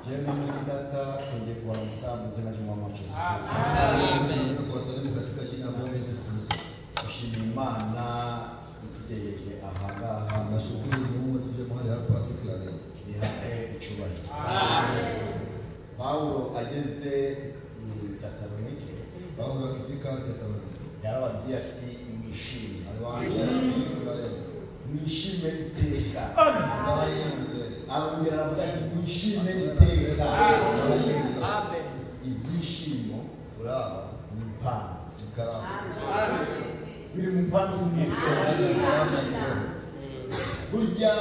Data twongeye kubaramutsa mu izina ry'Umwami wacu Yesu Kristo. Tunaweza kuwasalimu katika jina la Bwana Yesu Kristo. Dushimira Imana itugejeje aha ngaha. Nashukuru Mungu tuje mahali hapa siku ya leo. Ihahe icyubahiro. Paulo ageze i Tesalonike, Paulo akifika Tesalonike yarababwiye ati mwishime, aliwaambia ati furahini, mwishime iteka. furahini milele. Arongera aravuga ati mwishime iteka. Furahini milele. Ibyishimo Furaha ni impano, ni karama, biri mu mpano z'umwuka. ndani ya karama ya kiroho. Burya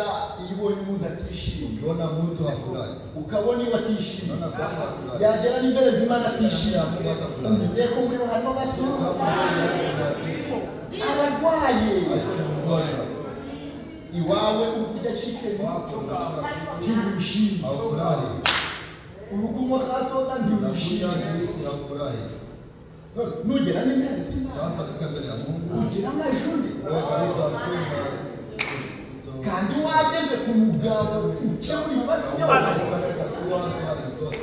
iyo ubonye umuntu atishimye, Ukiona mtu hafurahi, ukabona iyo atishimye, unaona kwamba hafurahi, yagera n'imbere z'Imana atishimye, ya Mungu hatafurahi. umenye ko muri bo harimo agasoro, Kama mbele yako kuna kitu, abarwaye alikuwa ni mgonjwa iwawe uri kurya chicken wako, unakula kuku, ntiwishimye, haufurahi, uri kunywa ka soda unakunywa ntiwishimye. juisi haufurahi. Nugera n'imbere z'Imana Sasa fika mbele ya Mungu ugira amajune, wewe kabisa kwenda kandi wageze ku mugabo ukemura ibibazo byose. tatua swali zote.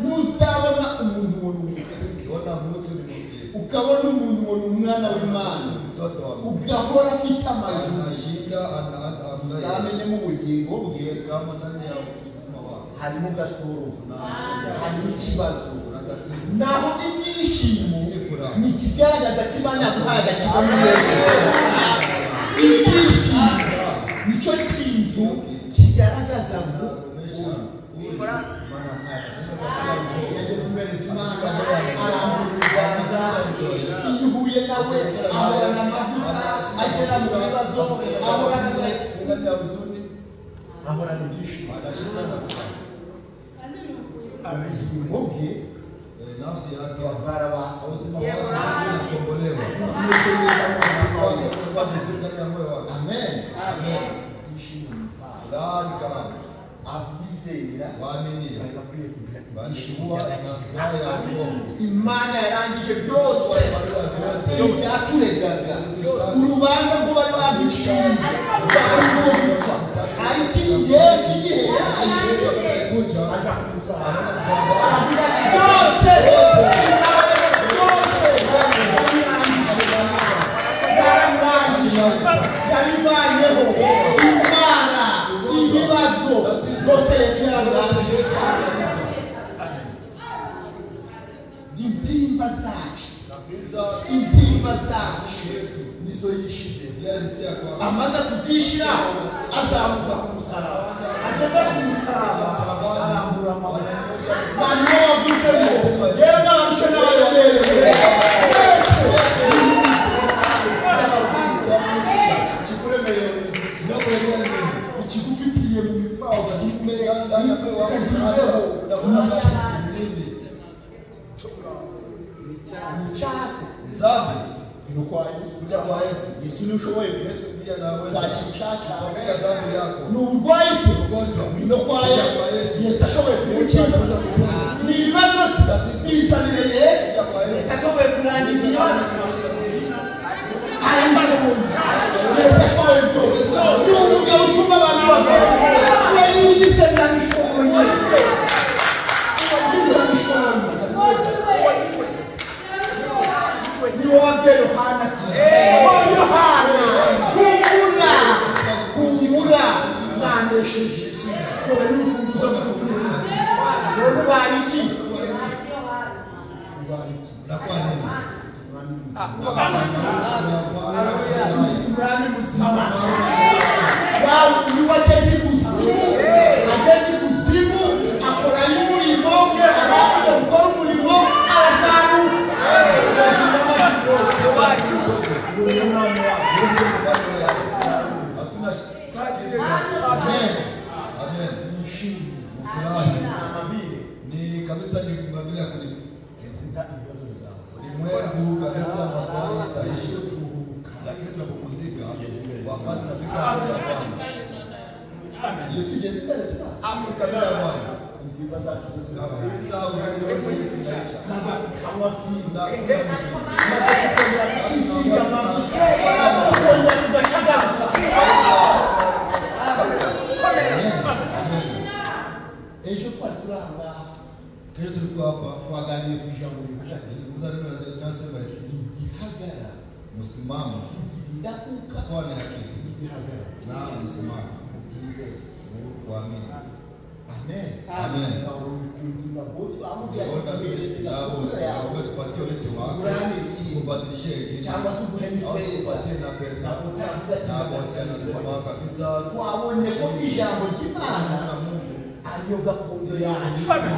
Nuzabona umuntu ubona umukristo, Ukiona mtu ni Mkristo, ukabona umuntu ubona umwana w'Imana, mtoto wa Mungu ugahora afite amajune, anashinda anafurahi, uzamenye mu bugingo bwe kama ndani ya uzima wake harimo gasoro, kuna shida, harimo ikibazo. kuna tatizo. Naho ibyishimo Ni furaha. ni ikigaragaza ko Imana yaguhaye agakiza muri wowe. Ibyishimo nicyo kintu kigaragaza ngo Kuonesha uyu huyu Imana yamuhaye agakiza. Imana Yageze imbere z'Imana arambura ibiganza, iyo uhuye nawe ahorana amavuta, agera mu bibazo ahorana ndani ya huzuni, ahorana ibyishimo. anashinda na furaha. Ubugingo bwe Nafsi yake bwaraba uzima wake unakombolewa, bumeze neza mu mutima we. unakuwa vizuri ndani ya moyo wake. Amen. Amen. Ibyishimo ni impano. Furaha ni karama. Abizera Waamini bari bakwiye kugira ibyishimo walikuwa na by'agakiza. furaha ya wokovu. Imana yarangije byose Walimaliza vyote ibyaturegaga, urubanza rwo bari baduciye rwari rwo gupfa, ariko Yesu igihe yaje Yesu wakati alikuja aja ku musaraba, anaenda msalabani, aravuga ati byose byose byarangije, yabivanyeho. Imana ibibazo byose Yesu yarabirangije. Yesu alimaliza Intimba zacu, kabisa. Intimba zacu nizo yishize. Yeye alitia kwako, Amaze kuzishyiraho azamuka ku musaraba, ageze ku musaraba arambura amaboko. Noneho wavuze ngo yemwe abarushe n'abaremerewe, utamuhusisha. Ikikuremereye, Kinachokulemea ni nini? ikigufitiye mu mifuka, Ndani ya moyo wako unaacha, unakuwa ni nini? ni icyaha se? Ni dhambi. Ni ukwa Yesu. Kuja kwa Yesu. Yesu niwe ushoboye Yesu ndiye anaweza kwakira icyaha cyawe. kupokea dhambi yako. Ni uburwayi se? Ugonjwa. Ni kwa Kuja Yesu. kwa Yesu. Yesu ashoboye Yesu kugukiza. anaweza kuponya. Ni ibibazo Tatizo. bizanire Yesu. Kuja kwa Yesu. Yesu ashoboye kurangiza Yesu ibibazo. anaweza kumaliza tatizo. Arabishoboye. Yesu ashoboye byose. Ni umugabo usumba abantu bagabo. We yiyise ndabishoboye. Ndabishoboye. Ni wabwiye Yohana ati "Oh, Yohana, humura, humura, mwanesheje." Dore n'urufunguzo rw'urufunguzo. None ubaye iki? Ubaye iki? Unakuwa nini? Umwami muzima. Unakuwa Bwana hai. Umwami muzima. Niwe ageze ikuzimu, ageze ikuzimu akorayo umurimo, arangije gukora umurimo arazamuka. Yashyize amajwi yose. Zote. Ngo ni umwami wacu. Yeye ndiye mfalme wetu. Hatuna kitu sasa. Amen. Amen. Nishimye. Mfurahi. Ni amabire. Ni kabisa ni mabili ya Perezida ibibazo bizawe. ulimwengu kabisa, maswali yataisha, Turuhuka. lakini tunapumzika wakati tunafika mbele ya Bwana. Iyo tugeze imbere z'Imana, Fika mbele ya Bwana intimba zacu zose kabisa, uzuri yote inaisha. maze tukanywa vino, Tunakunywa mvinyo. maze tukongera tukisiga amavuta, tukongera tugashagara. Amen. Ejo twari turi aha ngaha. Kesho tulikuwa hapa Twaganiriye ku ijambo rivuga ati tulizungumza neno linalosema eti igihagarara msimamo, ndakuka kuwa na yakini igihagarara na msimamo, byizere. kuamini. Amen. Amen. Twabonye ukuntu Naboti bamubwiye ati Tuliona vile tuhereze Naboti gakondo yawe akamwambia tupatie urithi wako, tukubadilishie ingine cyangwa tuguhe au n'ifeza. tukupatie na pesa. Naboti aravuga ati Naboti anasema kabisa, twabonye ko ijambo ry'Imana na Mungu ariyo gakondo ndiyo yacu. urithi wetu.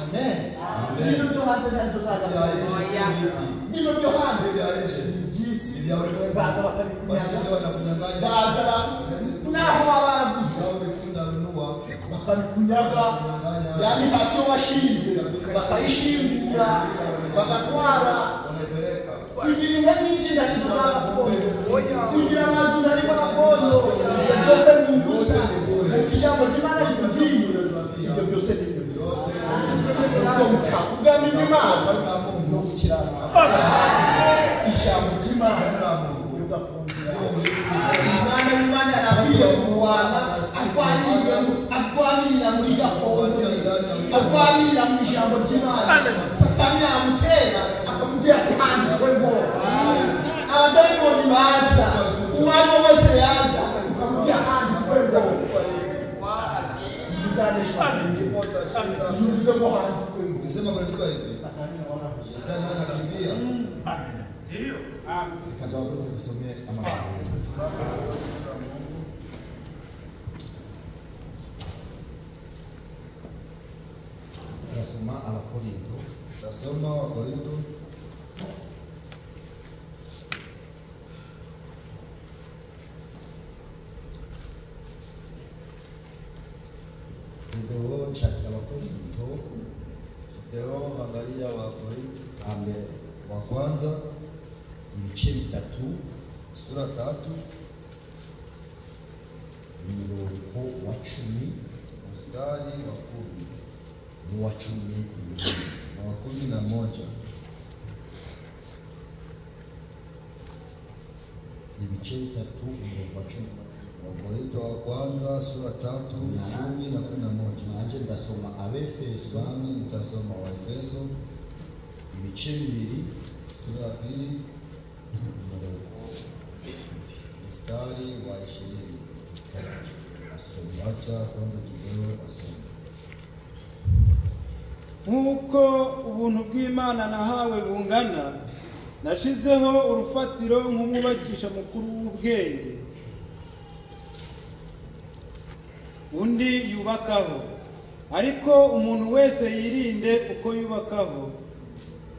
Amen. Amen. Bino byo hanze ntabyo Vya zagakondo. nje si miti, Bino byo hanze vya nje by'isi ni vya ulimwengu. baza bakabikunyaga Watakuja watakunyang'anya, baza naho baba baraguze Yao ulikuwa unanunua bakabikunyaga ya mihati washinze bakayishingura bagatwara wanaipeleka kugira inka nyinshi ntarizo za gakondo kugira amazu ntariho gakondo ibyo byose ni ubusa. Nuko ijambo ry'Imana ritubwiye ibyo byose ni ubusa. yote Ubwo gushaka ubwami bw'Imana Ufalme wa no Mungu gukiranuka ijambo ry'Imana neno la Mungu niyo gakondo ndio yawe. urithi. Umwana w'Imana yarakwiye kurwana arwanirira arwanirira muri gakondo ye arwanirira mu ijambo ry'Imana. Satani yamutera akamubwira ati handitswe ngo abadayimoni baza uwo ari we wese yaza ukamubwira handitswe ngo ntibizaneshwa iyo uvuze ngo handitswe ngo Ukisema kunaandikwa hivi, Satani nawe arahuza. shetani naye anakimbia. Reka duhaguruke dusome amagambo. Turasoma Abakorinto Tasoma Wakorinto Tugabo nshakira Abakorinto Teo, angalia Wakorinto hambere wa kwanza ibice 3 sura 3 umurongo wa 10 mstari wa 10 n'uwa 11. na wa 11. Ibice 3 umurongo wa 10. Wakorinto wa kwanza sura 3 10 na 11. Nanjye ndasoma Abefeso Nami nitasoma Waefeso ibice 2 sura ya 2 umurongo mstari wa 20. asoma. Acha kwanza Gideon asome. Nk'uko ubuntu bw'Imana nahawe bungana, nashizeho urufatiro nk'umwubakisha mukuru w'ubwenge, undi yubakaho, ariko umuntu wese yirinde uko yubakaho.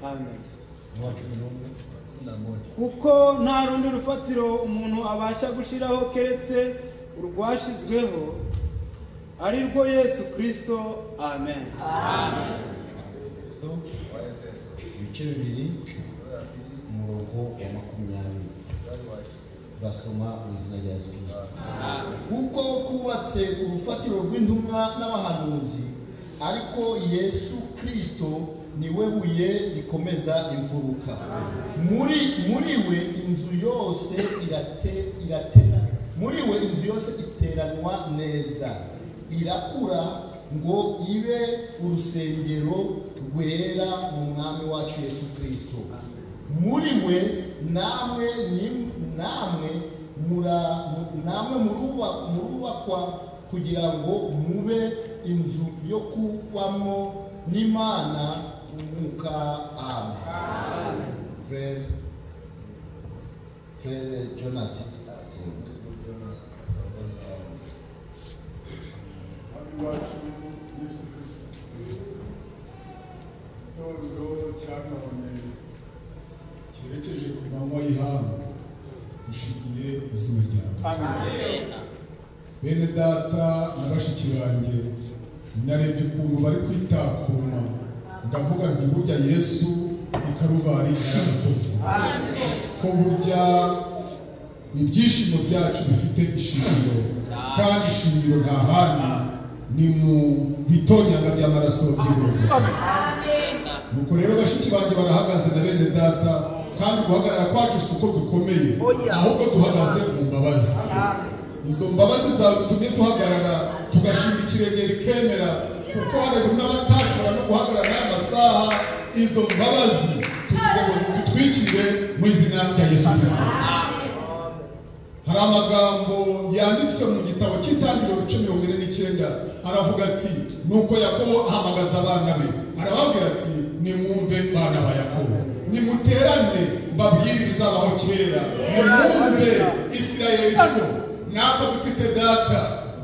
Amen. N'uwa 11. 11. Kuko nta rundi rufatiro umuntu abasha gushyiraho keretse urwashizweho, ari rwo Yesu Kristo. Amen. Abefeso Waefeso ibice 2 sura ya 2 umurongo wa 20. mstari wa 20. Turasoma mu izina rya Yesu Kristo. Kuko kubatse urufatiro rw'intumwa n'abahanuzi, ariko Yesu Kristo niwe buye rikomeza imfuruka. Muri we inzu yose iratera muri we inzu yose iteranwa neza irakura ngo ibe urusengero rwera mu Mwami wacu Yesu Kristo. Muri we namwe namwe namwe murubakwa kugira ngo mube inzu yo kubamo n'Imana umwuka. Amen. Frère Jonas Nsenga. Jonas ataongoza maombi. Mwami wacu Yesu Kristo, itorero cya none cyerekeje ku manywa y'ihangu dushimiye izina ryawe. Bene data na bashiki banjye, narebye ukuntu bari kwitakuma, ndavuga nti burya Yesu i Karuvari yaragakoze, ko burya ibyishimo byacu bifite ishingiro, kandi ishingiro nta handi ni mu bitonyanga by'amaraso by'Igorogota. Nuko rero bashiki banjye barahagaze na bene data, kandi guhagarara kwacu si uko dukomeye, ahubwo duhagaze mu mbabazi. Izo mbabazi zawe zitumye duhagarara. Tugashinga ikirenge bikemera, kuko hari n'abatashobora no guhagarara n'aya masaha. Izo mbabazi tugize ngo zidutwikire mu izina rya Yesu Kristo. Hari amagambo yanditswe mu gitabo cy'Itangiriro ibice 49, aravuga ati: nuko Yakobo ahamagaza abana be, arababwira ati: nimwumve bana ba Yakobo, nimuterane mbabwire ibizabaho kera, nimwumve Isirayeli so, natwe dufite data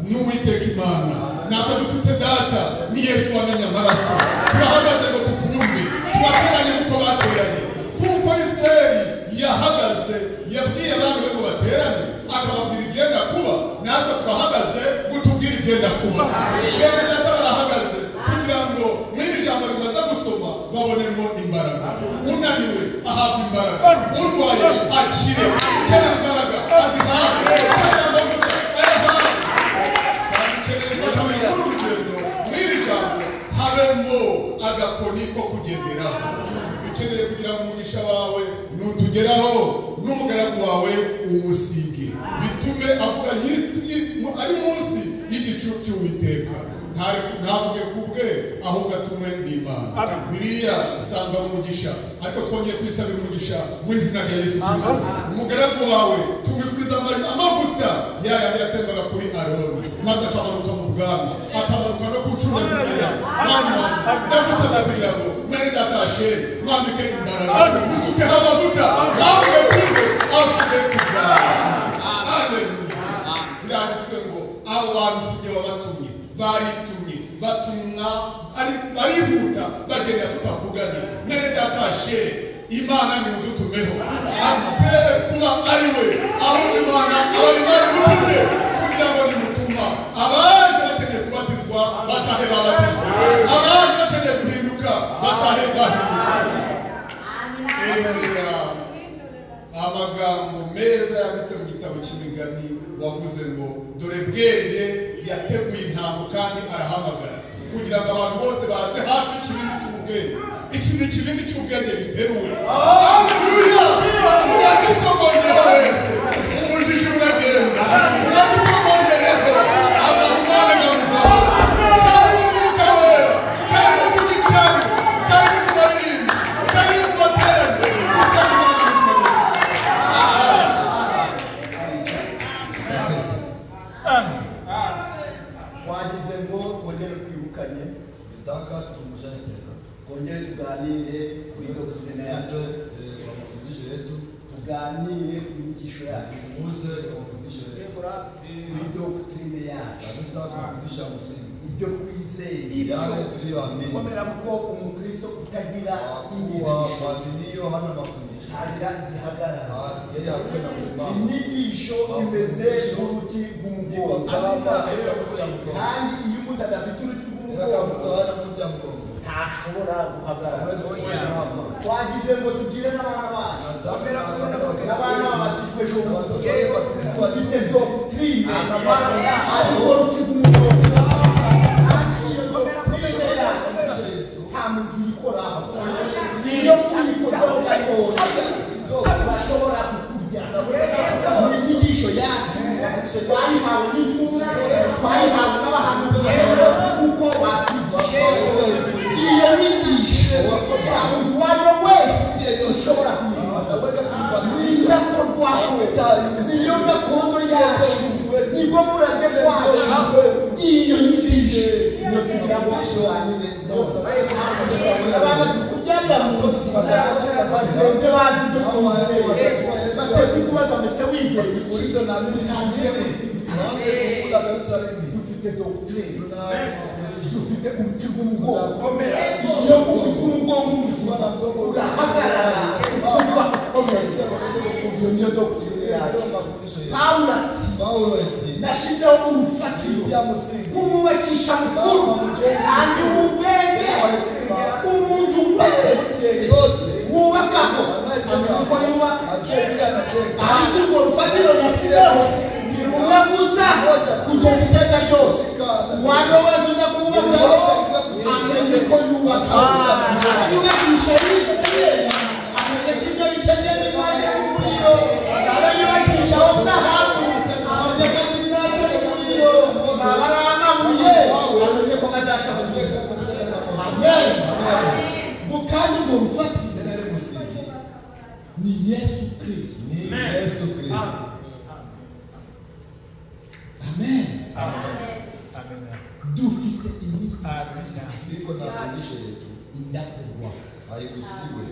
n'Uwiteka Imana, natwe dufite data ni Yesu wamenye amaraso. Turahagaze ngo tukumve, turateranye kuko bateranye, kuko Isirayeli yahagaze yabwiye abantu be ngo baterane, akababwira ibyenda kuba, natwe turahagaze ngo tubwire ibyenda kuba. Bene data barahagaze kugira ngo muri iri jambo rimaze gusoma babonemo imbaraga. Unaniwe ahabwa imbaraga, urwaye akire, ukeneye imbaraga azihabwe, ukeneye amavuta ayahabwe. Kandi ukeneye imfashanyo muri uru rugendo, muri iri jambo habemo agakoni ko kugenderaho. Ukeneye kugira ngo umugisha wawe nutugeraho n'umugaragu wawe umusige, bitume avuga ari munsi y'igicu cy'Uwiteka, ntavuge ku bwe ahubwo atumwe n'Imana. Bibiliya isanga umugisha, ariko twongeye kwisabira umugisha mu izina rya Yesu Kristo. Umugaragu wawe tumwifuriza amavuta yayandi yatembaga kuri Aroni, maze akamanuka mu bwami, akamanuka no ku ncunda zigera. Mwami wanjye, ndagusabye kugira ngo mwene data Asheri mwambike imbaraga, usukeho amavuta, ntavuge ku bwe avuge ku bwawe. Haleluya. Biranditswe ngo abo bantu si jye wabatumye, baritumye, batumwa barihuta bagenda tutavuganye. Mwene data Asheri, Imana nimudutumeho, atere kuba ari we, ahubwo Imana aba Imana imutumye kugira ngo nimutuma abaje bakeneye kubatizwa batahe babatijwe, abaje bakeneye guhinduka batahe bahindutse. Emera amagambo meza yanditse mu gitabo cy'Imigani, wavuze ngo dore Bwenge yateguye intango kandi arahamagara kugira ngo abantu bose baze hafi y'ikibindi cy'ubwenge. Iki ni ikibindi cy'ubwenge giteruwe. Haleluya! Uwagisogongera wese ubujiji buragenda, uwagisogongeyeho amahumane gamuvaho. Kari mu Mwuka Wera, kari mu gicaniro, kari mu baririmbi, kari mu bateranye, gusa Imana mu izina rya Yesu. Twagize ngo twongere twibukanye, Nataka tukumbushane tena, twongere tuganire kuri doctrine yacu, tuze kwa mafundisho yetu, tuganire ku nyigisho yacu, tuzungumze kwa mafundisho yetu, kuri doctrine yacu, kabisa kwa mafundisho ya msingi, ibyo twizeye, yale tuliyoamini. kuko umukristo utagira Kwa kuwa inyigisho mwaminio hana mafundisho, ntagira igihagararo. yeye hakuwa na msimamo, Inyigisho imeze nk'uruti iko rw'umugongo, kama kabisa mti ya mkongo. kandi iyo umuntu adafite uruti Tena kama mtu rw'umugongo hana mti ya mkongo ntashobora guhagarara. hawezi kusimama. Twagize ngo tugire n'abana bacu, Nataka tukaambia watoto n'abana wetu babatijwe ejo na bundi, watoto waliobatizwa bafite juzi, doctrine ariko uruti rw'umugongo, kandi iyo doctrine yacu mafundisho yetu nta muntu uyikoraho. hakuna mtu anayekusikia Niyo tuyikozeho gatoya kidogo. bashobora kukurya. Ni inyigisho yacu twayihawe n'intumwa, twayihawe n'abahanuzi, kuko batwigishije iyo nyigisho. Nta muntu uwo ari we wese ushobora kuyihindura, Anaweza kuibadilisha. idakorwaho. Niyo gakondo yacu, nibwo murage wacu, iyo nyigisho niyo tugira ngo tuganire. Abana tukubyarira mu nzu bagende bazi ibyo twizeye, batebwe kubaza mbese wizeye iki? Ulize naamini nini? Tuanze kukula kabisa nini? Dufite doctrine, Tuna mafundisho. dufite uruti rw'umugongo. Iyo ufite umugongo Ukiwa muzima na mgongo urahagarara ukumva ukomeye. unasikia kabisa Iyo nguvu. niyo doctrine yacu. Ndio mafundisho yetu. Pawulo ati Paulo eti nashyizeho urufatiro tia msingi umwubakisha mukuru kandi w'ubwenge, umuntu wese yeyote wubakaho anayejenga amenya uko yubaka, ajue vile anajenga. ariko urwo rufatiro yashyizeho ni rumwe gusa kugeza iteka ryose. Uwari wese uza kubakaho amenye ko yubaka, yubakisha yitegereza, amenye ko ibyo bikeneye bizaje umuriro, abe yubakishaho zahabu amenye ko bizaje umuriro, aba ari amabuye. Dufite inyigisho, Tuko na fundisho yetu indakorwa. Haigusiwe.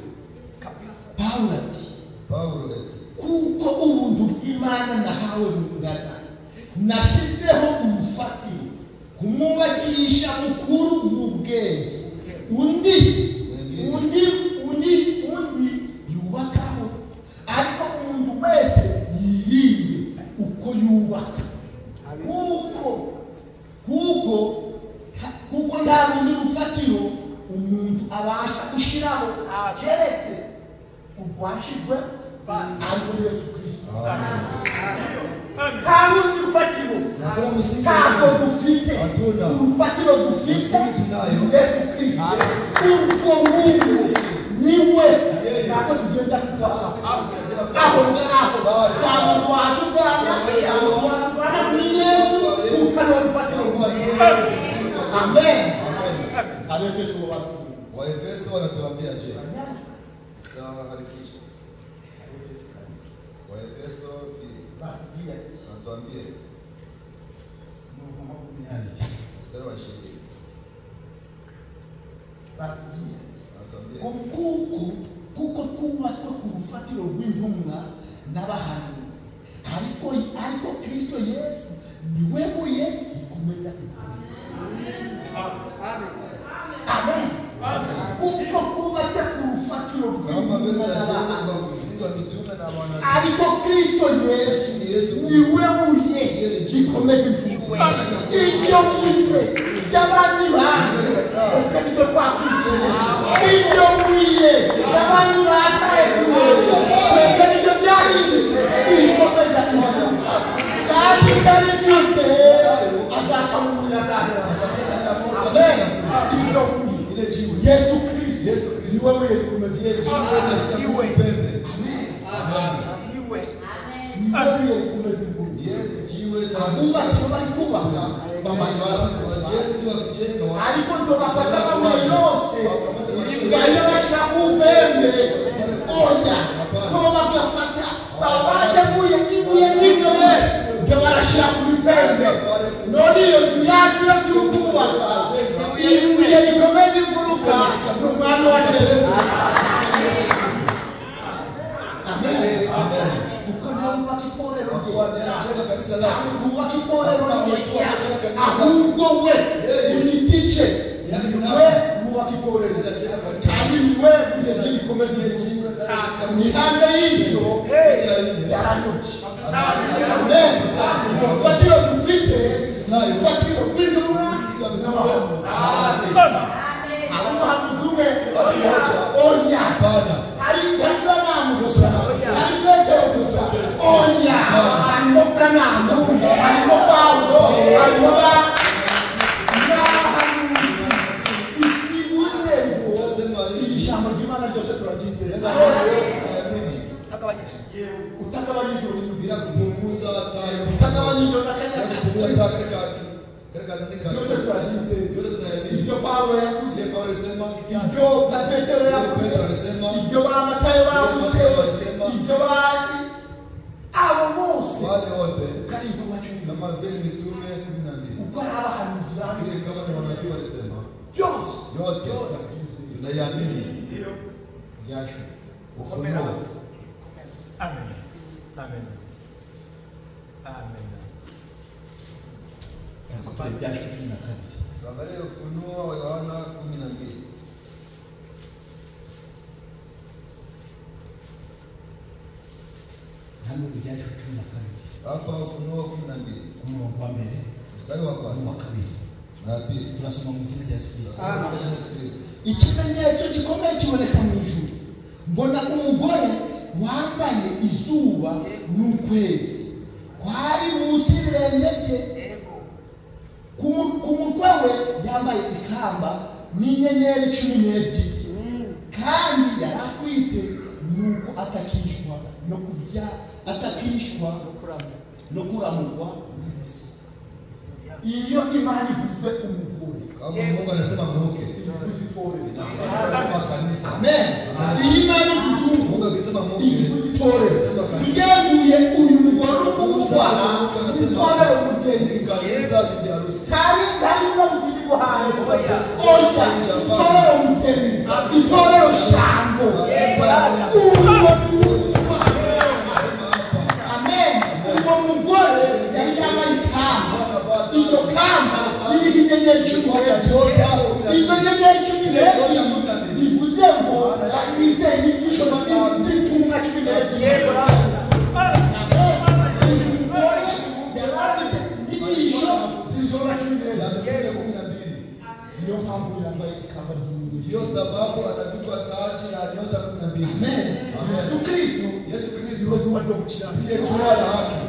Pawulo ati, Paulo eti, kuko ubuntu bw'Imana nahawe bungana, nashyizeho urufatiro kumwubakisha mukuru w'ubwenge, undi undi undi undi yubakaho, ariko umuntu wese yirinde uko yubaka, kuko nta rundi rufatiro umuntu abasha gushiraho keretse urwashizwe ariko Yesu Kristo. Amen. Nta rundi rufatiro, Hakuna msingi ntabwo mwingine. dufite Hatuna. urufatiro dufite Msingi tunayo. Yesu Kristo. Ubwo ngubu niwe ntabwo tugenda kubaka Basi tunajenga aho ngaho, Pale. ntabwo watuvana, ntabwo watuvana kuri Yesu, kuko ariwe rufatiro. Kwa ni yeye msingi wa kweli. Amen. Amen. Abefeso batubwira Waefeso wanatuambia je? Taharikisha. Waefeso 2 batubwira ati wanatuambia eti, mstari wa 20 batubwira ati wanatuambia eti, kuko twubatswe ku rufatiro rw'intumwa n'abahanuzi, ariko Kristo Yesu niwe buye rikomeza imfuruka. Amen. Kuko twubatse ku rufatiro kama vile rw'intumwa tunajenga n'abahanuzi, kwa kufunga mitume na wanabii. ariko Kristo Yesu Yesu niwe buye rikomeza imfuruka. Iryo buye ry'abandi banze kuko niryo twakurikiye, iryo buye ry'abandi batweguye twebwe niryo ryahindutse irikomeza imfuruka, kandi itarifite azaca mu muriro azahera. Atapita na moto Amen. katika Iryo buye ile jiwe. Yesu Kristo Yesu Kristo. niwe buye rikomeza Ile jiwe inashika pembe. Amen. Amen. Niwe buye rikomeza imfuruka. Yeye ni jiwe la Abubatsi bari kubaka bamaze wajenzi wakijenga ariko ndio bafata amabuye yose ngariyo bashyira ku mpembe, oya, nto bagafata babateguye ibuye rimwe ndio barashyira ku bipembe. None iyo nzu yacu yo turi kubaka, ibuye rikomeza imfuruka ni umwami wacu Yesu. Amen. Amen. Uko niwe wubaka itorero rye, Kwa anajenga kanisa lake. wubaka itorero rye, ahubwo we ku giti cye niwe wubaka itorero, Anajenga kanisa kandi niwe buye ry'ibikomeza imfuruka. Imihanda y'ibyo yarayobye. Amen. Urufatiro dufite, urufatiro rw'intumwa n'abahanuzi. Hari umuhanuzi umwe? Oya. Hapana. Hari Branamu gusa? Hari Petero gusa? Oya. Harimo Branamu, harimo Pawulo, harimo ba n'abahanuzi. Bivuze ngo Nasema iri hivi. jambo ry'Imana ryose turaryizera, Neno la Mungu yote tunaamini utagabanyijwe n'ibindi, bila kupunguza hata utagabanyijwe bila n'akanyaka, kupunguza hata katika katika byose turaryizera. yote tunaamini. Ibyo Pawulo yavuze, Ile Paulo alisema, ibyo Petero yavuze, Petero alisema, ibyo ba Matayo bavuze, ibyo ba abo bose wale wote uko ari intumwa 12, kama vile mitume 12 uko ari abahanuzi vile babivuze kama ni manabii walisema, byose yote tunaiamini. byashu Ufunuo Amen. Amen. Amen. byashu 12. Tuangalie Ufunuo wa Yohana 12. Hano ibyashu 12 Hapa Ufunuo 12 ku murongo wa mbere mstari wa kwanza n'uwa kabiri, na ya pili. turasoma mu izina rya Yesu Kristo. Tutasoma katika jina la Yesu Kristo. Ikimenyetso gikomeye kiboneka mu ijuru, mbona umugore wambaye izuba n'ukwezi kwari munsi y'ibirenge bye, ku mutwe we yambaye ikamba n'inyenyeri 12, kandi yari akwite nuko atakishwa no kubya, atakishwa no kuramukwa n'ibisi. Iyo Imana ivuze umugore, Kama Mungu anasema mke, ivuze itorero. inakuwa anasema kanisa. Amen. Iyo Imana ivuze Mungu umugore, akisema mke, ivuze itorero. Anasema kanisa. Tugenzuye uyu mugore uri kuvugwa Mungu anasema itorero umugeni ni kanisa bibi harusi. kari harimo n'ubugeni bwo hanze. Oya, itorero mugeni, itorero shambo. Uwo amen. Uwo mugore yari yambaye ikamba, iryo kamba ririho inyenyeri 12. Izo nyenyeri 12 bivuze ngo yizeye inyigisho z'intumwa 12. Umugore yari afite inyigisho z'intumwa 12. Ya mitume 12. Niyo mpamvu yambaye ikamba ry'inyenyeri. Ndiyo sababu atavikwa taji ya nyota 12. Amen. Amen. Yesu Kristo Yesu Kristo niwe zuba ryo gukiranuka. ndiye jua la haki.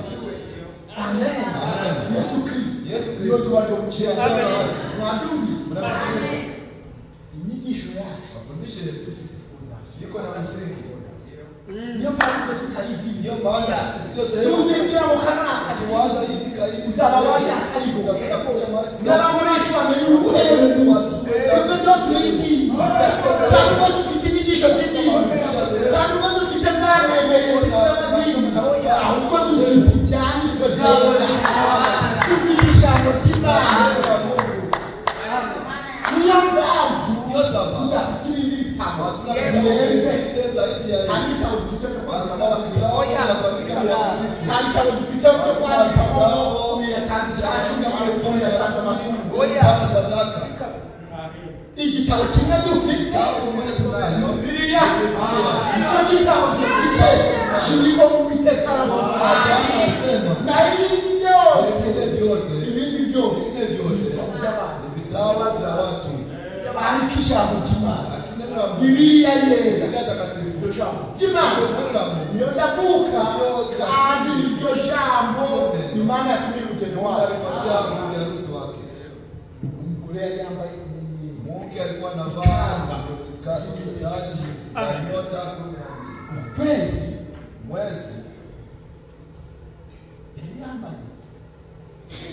Amen. Amen. Yesu Kristo Yesu niwe Kristo zuba ryo ndiye jua gukiranuka. la haki. Mwabyumvise? Mnamsikiliza? Inyigisho yacu Mafundisho yetu ifite fondasiyo. iko na msingi. Niyo mpamvu tutari idini. Ndiyo maana sisi sio sehemu. Tuzinjira mu kanaka Ukiwaza hivi karibu uzaba waje hatariho. utakuta kucha mahali sio. N'abantu bacu bamenye ubuherere munsi. Twebwe zo turi idini. Nta nubwo dufite inyigisho z'idini. Nta nubwo dufite za nyenyeri z'amadini. Ahubwo dufite ibyanditswe byabona. Dufite ijambo ry'Imana. Neno la Mungu. Niyo mpamvu Ndiyo sababu tudafite ibindi bitabo hatuna vitabu birenze. vingine zaidi ya Nta hii. n'ibitabo dufite byo Hatuna kwandikamo. vitabu vya kuandika vya Kristo. Nta bitabo dufite byo kwandikamo uyatanze icyacu, uyatanze amakuru. Kupana sadaka. Igitabo kimwe dufite Kitabu moja tunayo. Bibiliya. Icyo gitabo dufite kirimo Uwiteka aravuga. Bwana asema Naho ibindi byose, vingine vyote, ibindi byose vingine vyote ibitabo by'abantu ni vitabu vya watu, ariko ijambo ry'Imana, lakini neno la Mungu, Bibiliya yera, Biblia takatifu, iryo jambo ry'Imana neno la Mungu niyo ndakuka, kandi iryo jambo Imana yatumye umugeni Mungu wayo. alipatia bibi harusi wake. Umugore yari yambaye inyenyeri. Mungu alikuwa anavaa taji ya nyota 12. Ukwezi Mwezi yari yambaye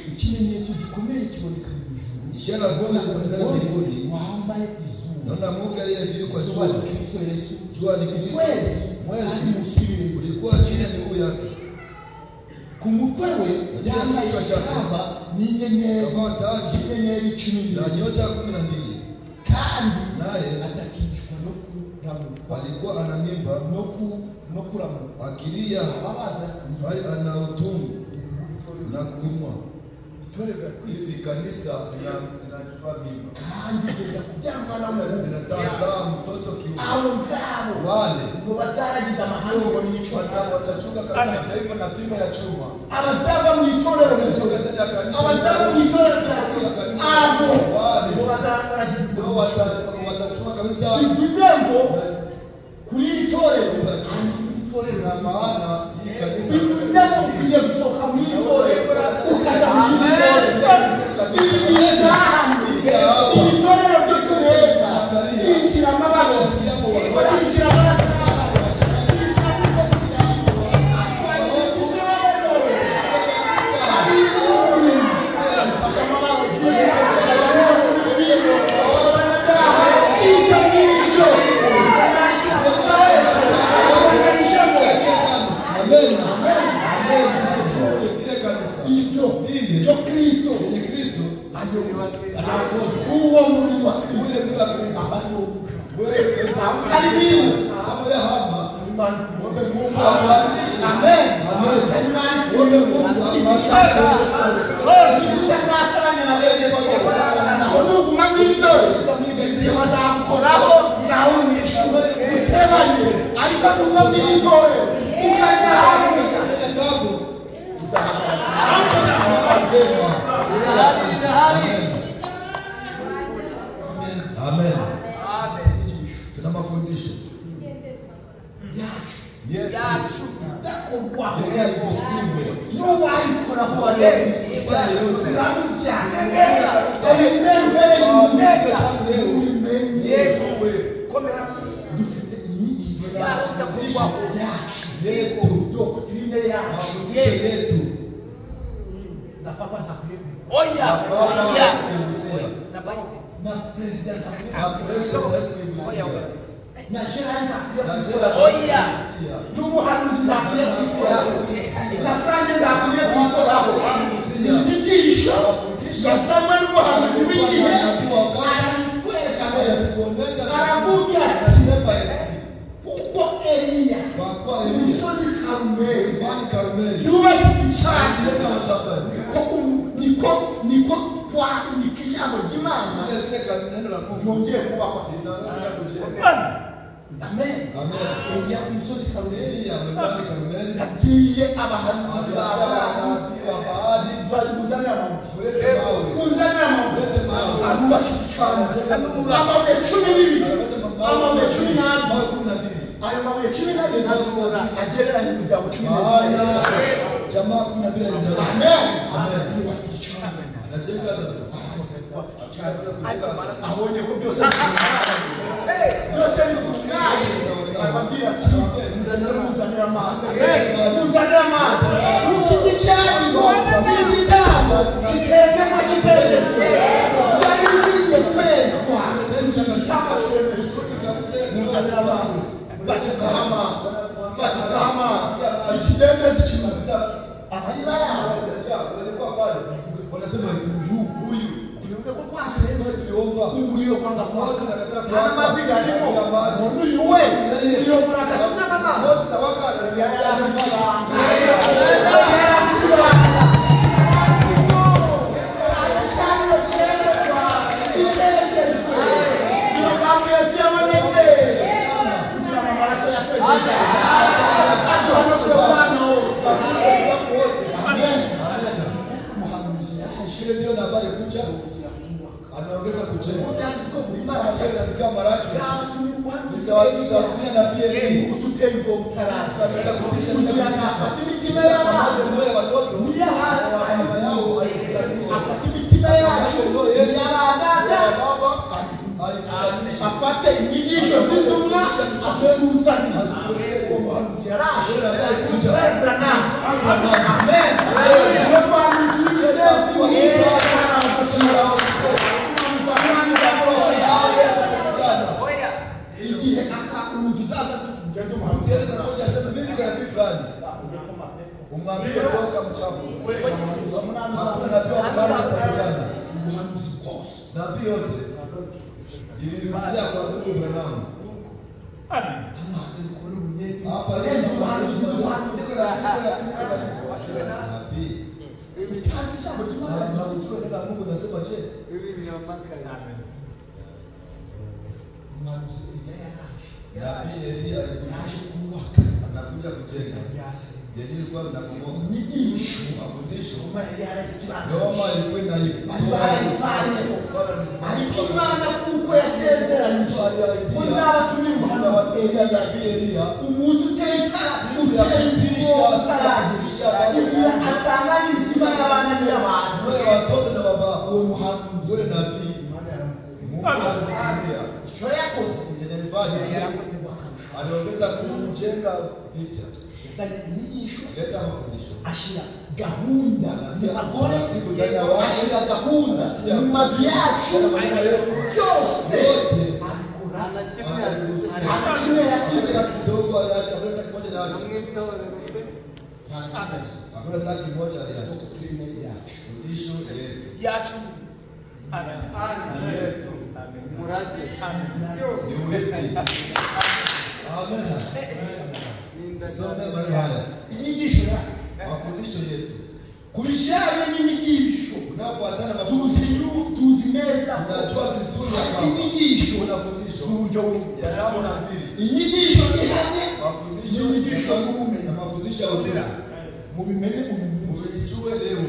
ikimenyetso gikomeye kiboneka mu ijuru. ishara kubwa ilipatikana mbinguni. Wambaye izuba, Naona Mungu aliyevikwa izuba ni jua, Kristo Yesu. jua ni Kristo. Ukwezi Mwezi ari munsi y'ibirenge. ulikuwa chini ya miguu yake, Ku mutwe we yambaye Kichwa chake. ikamba n'inyenyeri, akavaa taji inyenyeri 12, la nyota 12. kandi Naye atakicwa no kuramukwa alikuwa ana mimba no kuramukwa akilia, ababaza bali ana utungu na kuumwa. itorero rirakwiye. Hivi kanisa linachukua mimba, kandi rigenda kubyara umwana w'umuhungu. linatazaa mtoto kiume. Abo ngabo Wale ngo bazaragiza amahanga ngo ni icuma, watachunga kabisa mataifa na fimbo ya chuma. abazava mu itorero Watachunga ndani ya kanisa, abazava mu itorero rya watachunga kanisa, abo wale ngo bazaragiza ndio watachunga kabisa bivuze ngo kuri iri torero hari irindi torero na maana hii kanisa bivuze ngo ukwiye gusohoka muri iri torero ukaja mu rindi torero. Iri ni ishyirahamwe, iri torero ryo tureba ryinjiramo abarozi, ryinjiramo abasambanyi, ryinjiramo Amen. Amen. Ile kanisa ibyo ile byo Kristo yenye Kristo ayoboye anaongoza uwo mubiri wa Kristo ule mwili wa Kristo. aba ni wo muco. Wewe Kristo Karibu. kama wewe hapa, muombe Mungu akuhamishe. Amen. Amen. Muombe Mungu akuhamishe. Utazasabanya na bene so aho nuguma muri iri torero bazagukoraho nawe umwishure usebanye, ariko nuva muri iri torero ukajya ahandi uzahagarara. Amen. Tuna mafundisho yacu yetu idakorwaho yenye haigusiwe n'uwayikoraho Kufanya yote turamurya ubereye umugisha ubimenye. tuwe Dufite inyigisho tuna mafundisho yacu yetu, doctrine yacu mafundisho yetu na papa ntakwiye kubikora, na baba hawezi kuigusia na perezida ntakwiye na president hawezi kuigusia na gerard ntakwiye na kubikora, jela hawezi kuigusia n'umuhanuzi ntakwiye na nabii kubikora, hawezi kuigusia na frank ntakwiye kubikoraho. Hawezi kuigusia Inyigisho mafundisho yasamwe n'umuhanuzi w'igihe Nabii wa wakati Alituonesha Aravuga ati anasema hivi, kuko Eliya kwa kuwa Eliya umusozi Karumeli mlimani Karmeli yubatse igicaniro alijenga madhabahu, ko niko niko kwa niko ijambo ry'Imana vile vile neno la Mungu ryongeye kubakwa. linaanza tena kujengwa. Amen. Amen. Eliya ku musozi Karumeli Eliya mlimani Karmeli yabwiye abahanuzi ba aliambia Baali nabii wa Baali, munzanire amabuye, mulete mawe, munzanire amabuye. mulete mawe. Arubaka igicaniro, amabuye 12, Anapata amabuye mawe 12, mawe 12, ayo mabuye 12 agereranya imiryango 12. maana jamaa 12 ya Israeli. Amen. Amen. Yubaka igicaniro, Anajenga dhabahu. abonye ko byose bitunganye, byose bitunganye, arababwira ati munzanire amazi, munzanire amazi, kuko igicaniro n'igitambo kitemerwa kitejejwe byari bikwiriye kwezwa. Munzanire amazi, basukaho amazi, basukaho amazi, ikidendezi kimaze abari bari aho. Wanasema huyu Twibuke ko twasenze tuliomba umuriro kwanga kwaka, Moto nta mazi garimo, Bila maji. umuntu uyu we iyo muraka asizemo amazi. Moto tawaka Yari afite ibanga, yari afite ibanga. Igicaniro cyemerwa kitejejwe, niyo mpamvu Yesu yabonetse kugira ngo amaraso ya perezida aduhanagure umwana wose. Uchafu wote. Amen. Amen. Umuhanuzi yaje Ile ndio na habari kucha yongera kubaka, anaongeza kujenga. byanditswe muri Kama Maraki katika Maraki nzabatumira umuhanuzi nitawatumia nabii Eliya umunsi uteye ubwo musaraba kabisa kutisha kugira ngo afate imitima kamate y'abana mioyo ya watoto muri abasi na baba yao aikutanisha, afate imitima yacu y'abadata ya baba aikutanisha, afate inyigisho z'intumwa atuzanire. Uwo muhanuzi yaraje. Yule nabii alikuja. Branham. Amen. Uwo muhanuzi w'igisekuru araza. Nawe atapatikana. Igihe aka umuntu uzaza ngende umuhanuzi Utiende takocha aseme mimi niko nabii fulani, umwambie toka mchafu. Umuhanuzi wa munani Hakuna uzaza nabii wa munane atapatikana. ubuhanuzi bwose Nabii yote ilirudia kwa ndugu Branham. Hano hatari kubona ubunyete Hapa leo Genda niko umuhanuzi nabii, niko nabii, niko nabii, niko nabii. Nabii. Utazi ijambo ry'Imana. Na ujue neno la Mungu nasema je? Umuhanuzi Eliya yaraje, Nabii Eliya alikuja, yaje kubaka anakuja kujenga. Yalikuwa linabomoka. inyigisho Mafundisho Roma yari yarayikirangije, Roma alikuwa bari inaitoa barayivanyeho, ariko Imana kuko yasezeranije ko nzabatumira umuhanuzi Eliya Eliya nabii Eliya umunsi uteye itara Siku ya uteye kutisha, umusaraba kutisha baada ya kugira asangane imitima y'abana n'iy'abantu. mioyo ya watoto na baba. Uwo muhanuzi Yule nabii Imana yaramukuye. Mungu alimtumia Icyo yakoze chenye alifanya, aliongeza kujenga vipya, yazanye inyigisho, leta mafundisho, ashyira gahunda mu bagore, taratibu ndani ya watu, ashyira gahunda mu mazu yacu, nyumba yetu byose yote abikora. akaliruhusu. Nta na kimwe yasize, Hata kidogo aliacha, hakuna hata kimoja aliacha, nta na kimwe yasize. hakuna hata kimoja aliacha. Doktrine yacu Fundisho yetu Yacu. ni yetu, ni urithi. Amen. Tusome maneno haya, inyigisho yacu mafundisho yetu ku bijyanye n'inyigisho unapofuatana mafundisho tuzi tuzi neza tunajua vizuri ya kwamba inyigisho kuna fundisho z'uburyo bumwe, ya namna mbili, inyigisho ihamye mafundisho n'inyigisho y'ubumenyi. na mafundisho ya ujuzi. Mubimenye uyu munsi, Uijue leo,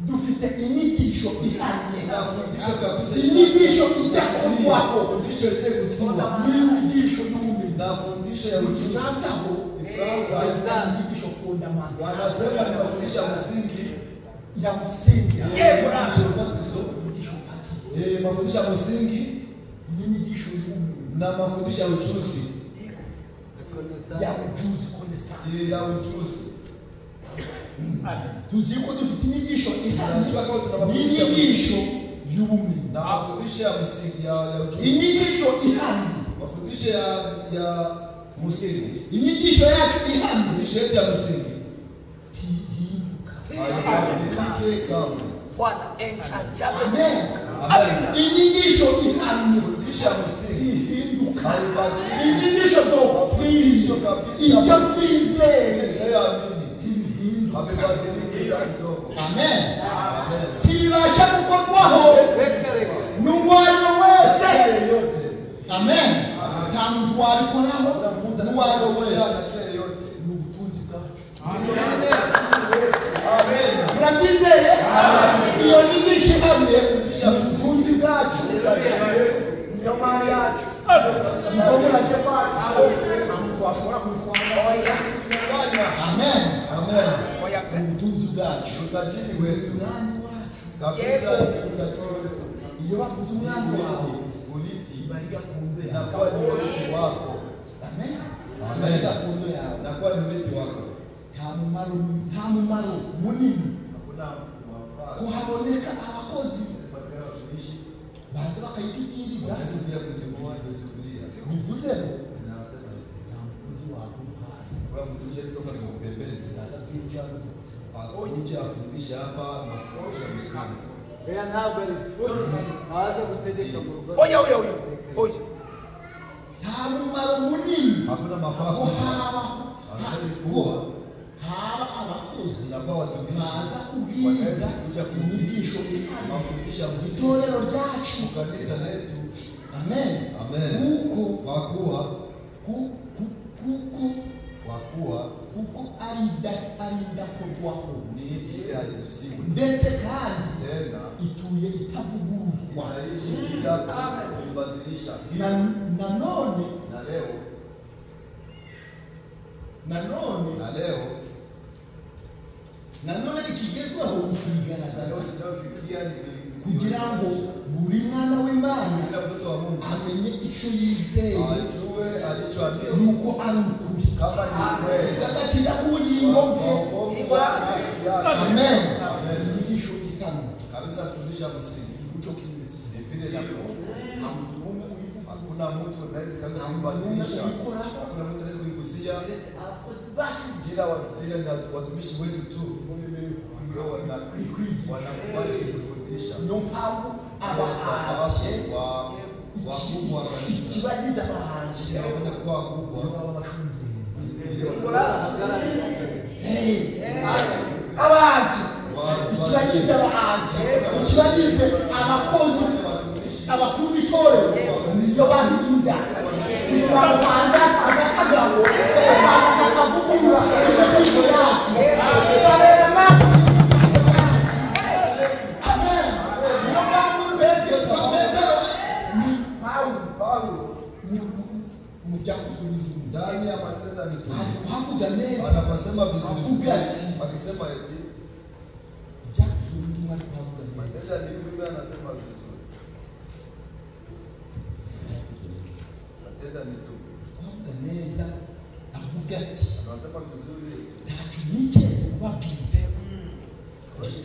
dufite inyigisho ihamye, na fundisho kabisa, inyigisho idakorwaho fundisho isiyogusiwa n'inyigisho y'ubumenyi. na fundisho ya ujuzi. Igifaransa ho Ifaransa inyigisho fondamental wanasema ni mafundisho ya msingi, ya msingi, mafundisho fatizo, inyigisho fatizo mafundisho ya msingi n'inyigisho y'ubumenyi na mafundisho ya ujuzi, ya ujuzi connaissance. ya ujuzi. Tuzi yuko dufite inyigisho ihamye Tunajua kama tuna mafundisho ya n'inyigisho msingi y'ubumenyi, na mafundisho ya msingi ya ujuzi, inyigisho ihamye, mafundisho ya msingi, inyigisho yacu ihamye mafundisho yetu ya msingi ntihinduka. haibadilike kamwe. Bwana encha Amen. Amen. Inyigisho ihamye Fundisho ya msingi Ntihinduka. Haibadiliki. Inyigisho Mafundisho twizeye, kabisa. ibyo twizeye Ile tunayoamini ntibihinduka. havibadiliki hata kidogo. Amen. Amen. Ntibibasha gukorwaho n'uwo ari we wese. Kila yeyote. Amen. Amen. Nta muntu wabikoraho Hakuna mtu n'uwo ari we anaweza wese. na kila yeyote. Ni ubutunzi bwacu. Amen. Murabyizeye? Iyo nyigisho ihamye ni ubutunzi bwacu, niyo mari yacu, niyo murage wacu. Nta muntu washobora kubitwara. Tunyang'anya. Amen. Amen. Ni ubutunzi bwacu, Ni utajiri wetu. umwami wacu. Kabisa ni utajiri wetu. Iyo bavuze umwami wawe, Urithi, urithi iba ari gakondo yawe. inakuwa ni urithi wako. Amen. Amen. Iba ari gakondo yawe. Inakuwa ni urithi wako. Nta mumaro, nta mumaro munini Hakuna mafaa. ko haboneka abakozi Kupatikana watumishi baza bakayitubwiriza. wanaweza pia kuitumia kuitumilia. Bivuze ngo Inasema hivi. nta mukozi wava umuhanda Kuna mtumishi kutoka pembeni baza abwira ijambo akuje afundishe hapa mafundisho ya msingi. Oya ntabwo ari byo ntaza gutegeka mu rugo. Oya, oya, oya. Oya. Nta mumaro munini Hakuna mafaa ko kubwa. habaho Hawezi kuwa haba abakozi inakuwa watumishi baza kubwiriza wanaweza kuja kuhubiri inyigisho mafundisho ya msingi itorero ryacu. kanisa letu. Amen. Amen. Kuko Kwa kuwa kuko kwa kuwa kuko ari indakorwaho ni ile haigusiwi ndetse kandi tena ituye itavuguruzwa. inaishi bila kuibadilisha. Nanone Na leo nanone na leo nanone ikigezweho ni na ukuyigaragaza leo tunayofikia ni kugira ngo buri mwana w'Imana kila mtoto wa Mungu amenye icyo yizeye ajue alichoamini nuko ari ukuri kama ni ukweli agakiza k'ubugingo kwa bwe. wokovu wa nafsi yake. Amen. Amen. Inyigisho ihamye Kabisa fundisha msingi umuco kimeze ni vile na nta muntu n'umwe uyivuga, hakuna mtu anaweza kabisa nta muntu n'umwe kuibadilisha, uyikoraho hakuna mtu anaweza kuigusia uretse abakozi bacu ila ila ni watumishi wetu tu bemerewe ndio wanakubali kutufundisha. niyo mpamvu Kwa abahanzi sababu wakubwa wa kanisa ikibagize abahanzi inawafanya kuwa wakubwa nibo baba bashungera. ili Abahanzi ikibagize abahanzi ikibagize abakozi watumishi abakuru b'itorero niyo barinda kugira ngo hanze hataza akagabo kakaza kakavugurura inyigisho yacu babera amaso inyigisho yacu. Amen. Niyo mpamvu Petero ni Pawulo mu byakozwe n'intumwa ndani ya matendo ya ari mitume kuhavuga neza anaposema vizuri avuga vizuri ati akisema hivi ibyakozwe n'intumwa ari kuhavuga neza matendo ya mitume anasema vizuri matendo ya mitume kuhavuga neza avuga ati anasema vizuri ntacyo nikenze kubabwira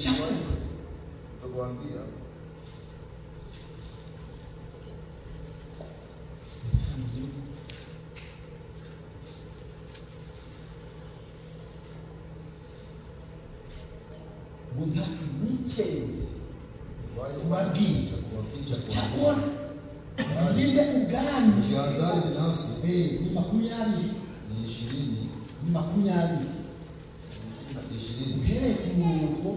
cyakora tukuambia ngo ntacyo nikenze kubabwira kuwaficha kwa cyakora mwirinde ubwanyu. jihadhari binafsi Ni 20 ni 20 ni 20 20 uhereye ku murongo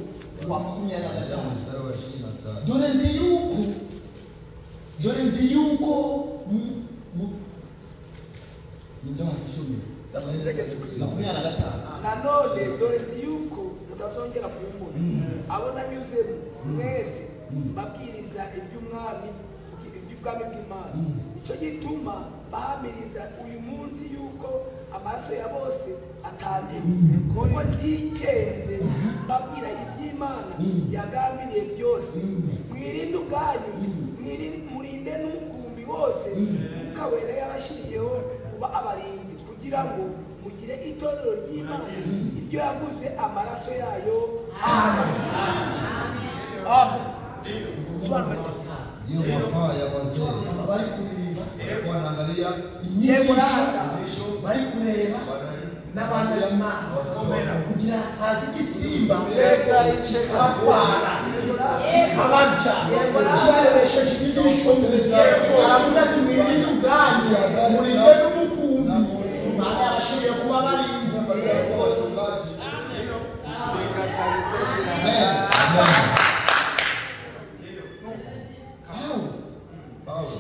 wa 25. mstari wa 25 Dore nzi yuko dore nzi yuko ninde wabisomeye? 25. Nanone dore nzi yuko mutazongera kumbona abo nanyuzemo mwese mbabwiriza iby'umwami iby'ubwami bw'Imana. Nicyo gituma bahamiriza uyu munsi yuko amaraso ya bose atandiwe kuko ntikenze mbabwira iby'Imana yagambiriye byose. Mwirinde ubwanyu murinde n'umukumbi wose Mwuka Wera yabashyiriyeho kuba abarinzi kugira ngo mugire itorero ry'Imana iryo yaguze amaraso yayo. Amen. Amen. Ndiyo mafaa ya wazee bari kureba walikuwa wanaangalia inyigisho fundisho bari kureba n'abana b'Imana watoto wa Mungu kugira haza igisimba kikabatwara. Kikabarya kibarebesheje inyigisho mbi. Aravuga ati mwirinde ubwanyu, murinde n'umukumbi Imana yabashiriye kuba abarinzi. Kwa wachungaji. Amen. Amen. Pawulo Paulo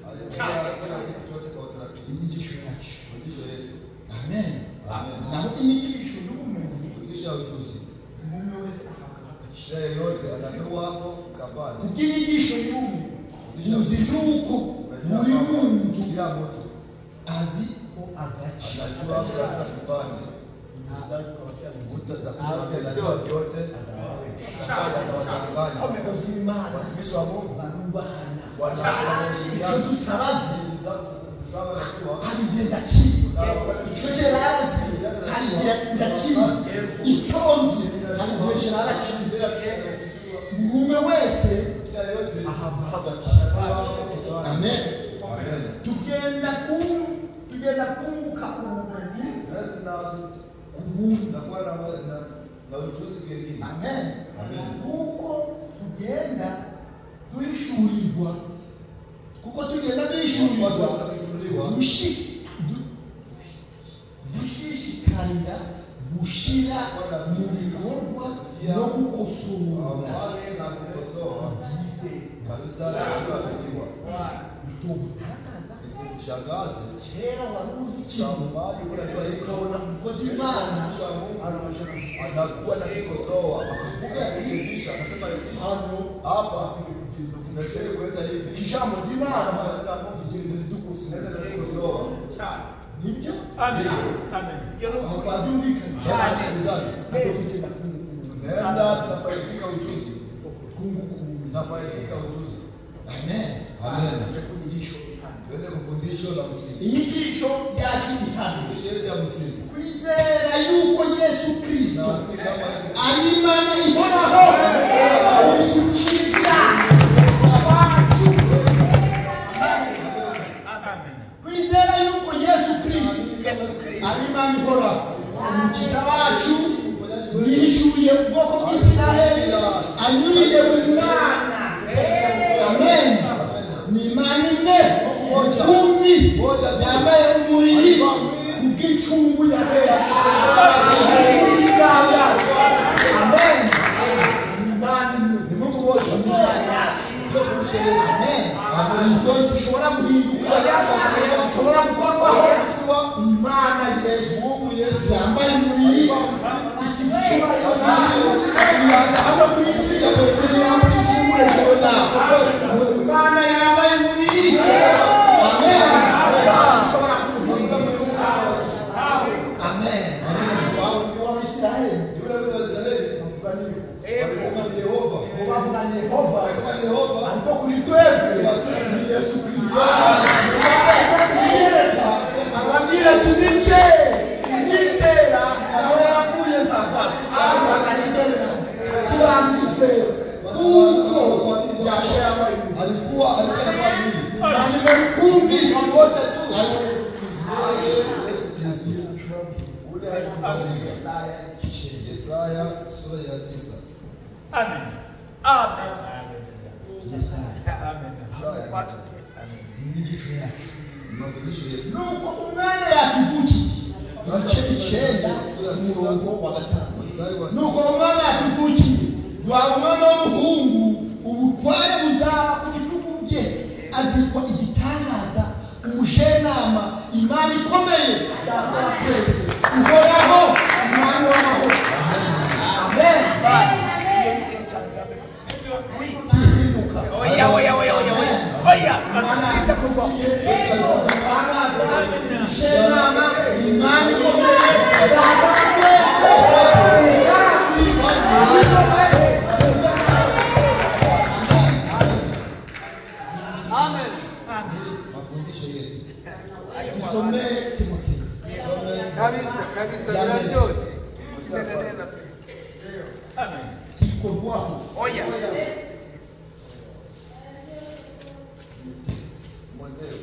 aliweka kitu chote kwa utaratibu. inyigisho yacu. Fundisho yetu. Amen. Amen. Naho inyigisho y'ubumenyi, Fundisho ya ujuzi. umwe wese ahabwa agaciro. Kila yeyote anapewa hapo kapani. Kubw'inyigisho y'ubumenyi, uzi yuko buri muntu Kila mtu azi ko agaciro. anajua hapo kabisa kipande. Mtu atakuja anajua vyote. Atawadanganya. Abakozi b'Imana Watumishi wa Mungu barubahana. Icyo wanaheshimiana. dusabazi Sababu najua hari igihe ndakizi, icyo Gerard azi hari igihe ndakizi, icyo nzi hari igihe Gerard akizi. Buri umwe wese kila yeyote ahabwa agaciro. anapewa hapo kipande. Amen. Amen. Tugenda kunguka ubumenyi ku bundi. Tunakuwa na ujuzi mwingine. Amen. Amen. Kuko tugenda duhishurirwa, kuko tugenda Watu duhishurirwa tunakifunuliwa dushishikarira gushira mu bikorwa no gukosora basi na kukosoa byize. kabisa vilivyoahidiwa. Bitogutangaza Isikushangaze kera wari uzi ikintu shambani, unajua hiki ukabona umukozi w'Imana mtumishi wa Mungu araje anakuwa na kikosoa, akavuga akirekebisha, anasema hivi hano hapa tunastahili kuenda hivi, ijambo ry'Imana Neno la Mungu rigenda ridukosora. linaenda na kukosoa. Nibyo Amen. Amen. aho twabyumvikana. Tunasikilizana, Ntabwo tugenda kunguka tunaenda tunafaidika ujuzi, kunguka ubumenyi. tunafaidika ujuzi. Amen. Amen. Inyigisho Tuende kufundisho la msingi, inyigisho yacu ihamye fundisho yetu ya msingi kwizera yuko Yesu Kristo na kama Yesu ari Imana ihoraho umukiza wacu. Amen. Amen. Kwizera yuko Yesu Kristo ari Imana ihoraho umukiza wacu, yihishuriye ubwoko bw'Isiraheli anyuriye mu mwana. Amen. Ni Imana imwe rukumbi yambaye umubiri kubw'incungu ya benshi, kubw'incungu yacu. Amen. Ni Imana imwe Ni Mungu mmoja, umukiza wacu. ndio fundisho letu. Amen. Amen. Ibyo ntishobora guhinduka, ntishobora gukorwaho. Imana Yesu Mungu Yesu yambaye umubiri, isiga icyubahiro hano ku isi kugira ngo icungure nawe. Imana yambaye umubiri. Amen. Ushobora kumuhindura. Amen. W'Abisiraheli yule yule wa Israeli bavuga ni Yehova. walisema ni Yehova, Bavuga ni Yehova, walisema ni Yehova, ariko kuri twebwe ni Yesu Kristo. Arabwira ati ninjye nizera nawe yarapfuye ntazapfa, akanigerera ntibamwizera kuko yaje yambaye umubiri. alikuwa anavaa mwili Kandi rukumbi mmoja tu, ari Yesu Kristo. yeye Yesu Kristo. Ule hawezi kubadilika. Yesaya sura ya 9. Amen. Amen. Yesaya Amen. Yesaya Amen. inyigisho yacu ni mafundisho yetu. nuko umwana yatuvukiye ibice 9 umurongo wa 5. Mstari wa Nuko umwana yatuvukiye duhawe umwana w'umuhungu, ubutware buzaba ku bitugu bye, azitwa igitangaza, umujenama, Imana ikomeye, Data wa twese, uhoraho, umwami w'amahoro. Amen. Iyo ni incanjambe kabisa. Oui. Tihinduka. Oya, oya, oya, oya, oya. Oya. Imana yatuvukiye igitangaza, umujenama, Imana ikomeye, Data wa twese, umwami ikomeye. Amen. Mafundisho yetu. Tusomee Timotheo. Tusome Kabisa, kabisa Amen. biraryoshye. Imeze neza pe. Amen. Tikorwaho. Oya. Timotheo. Timotheo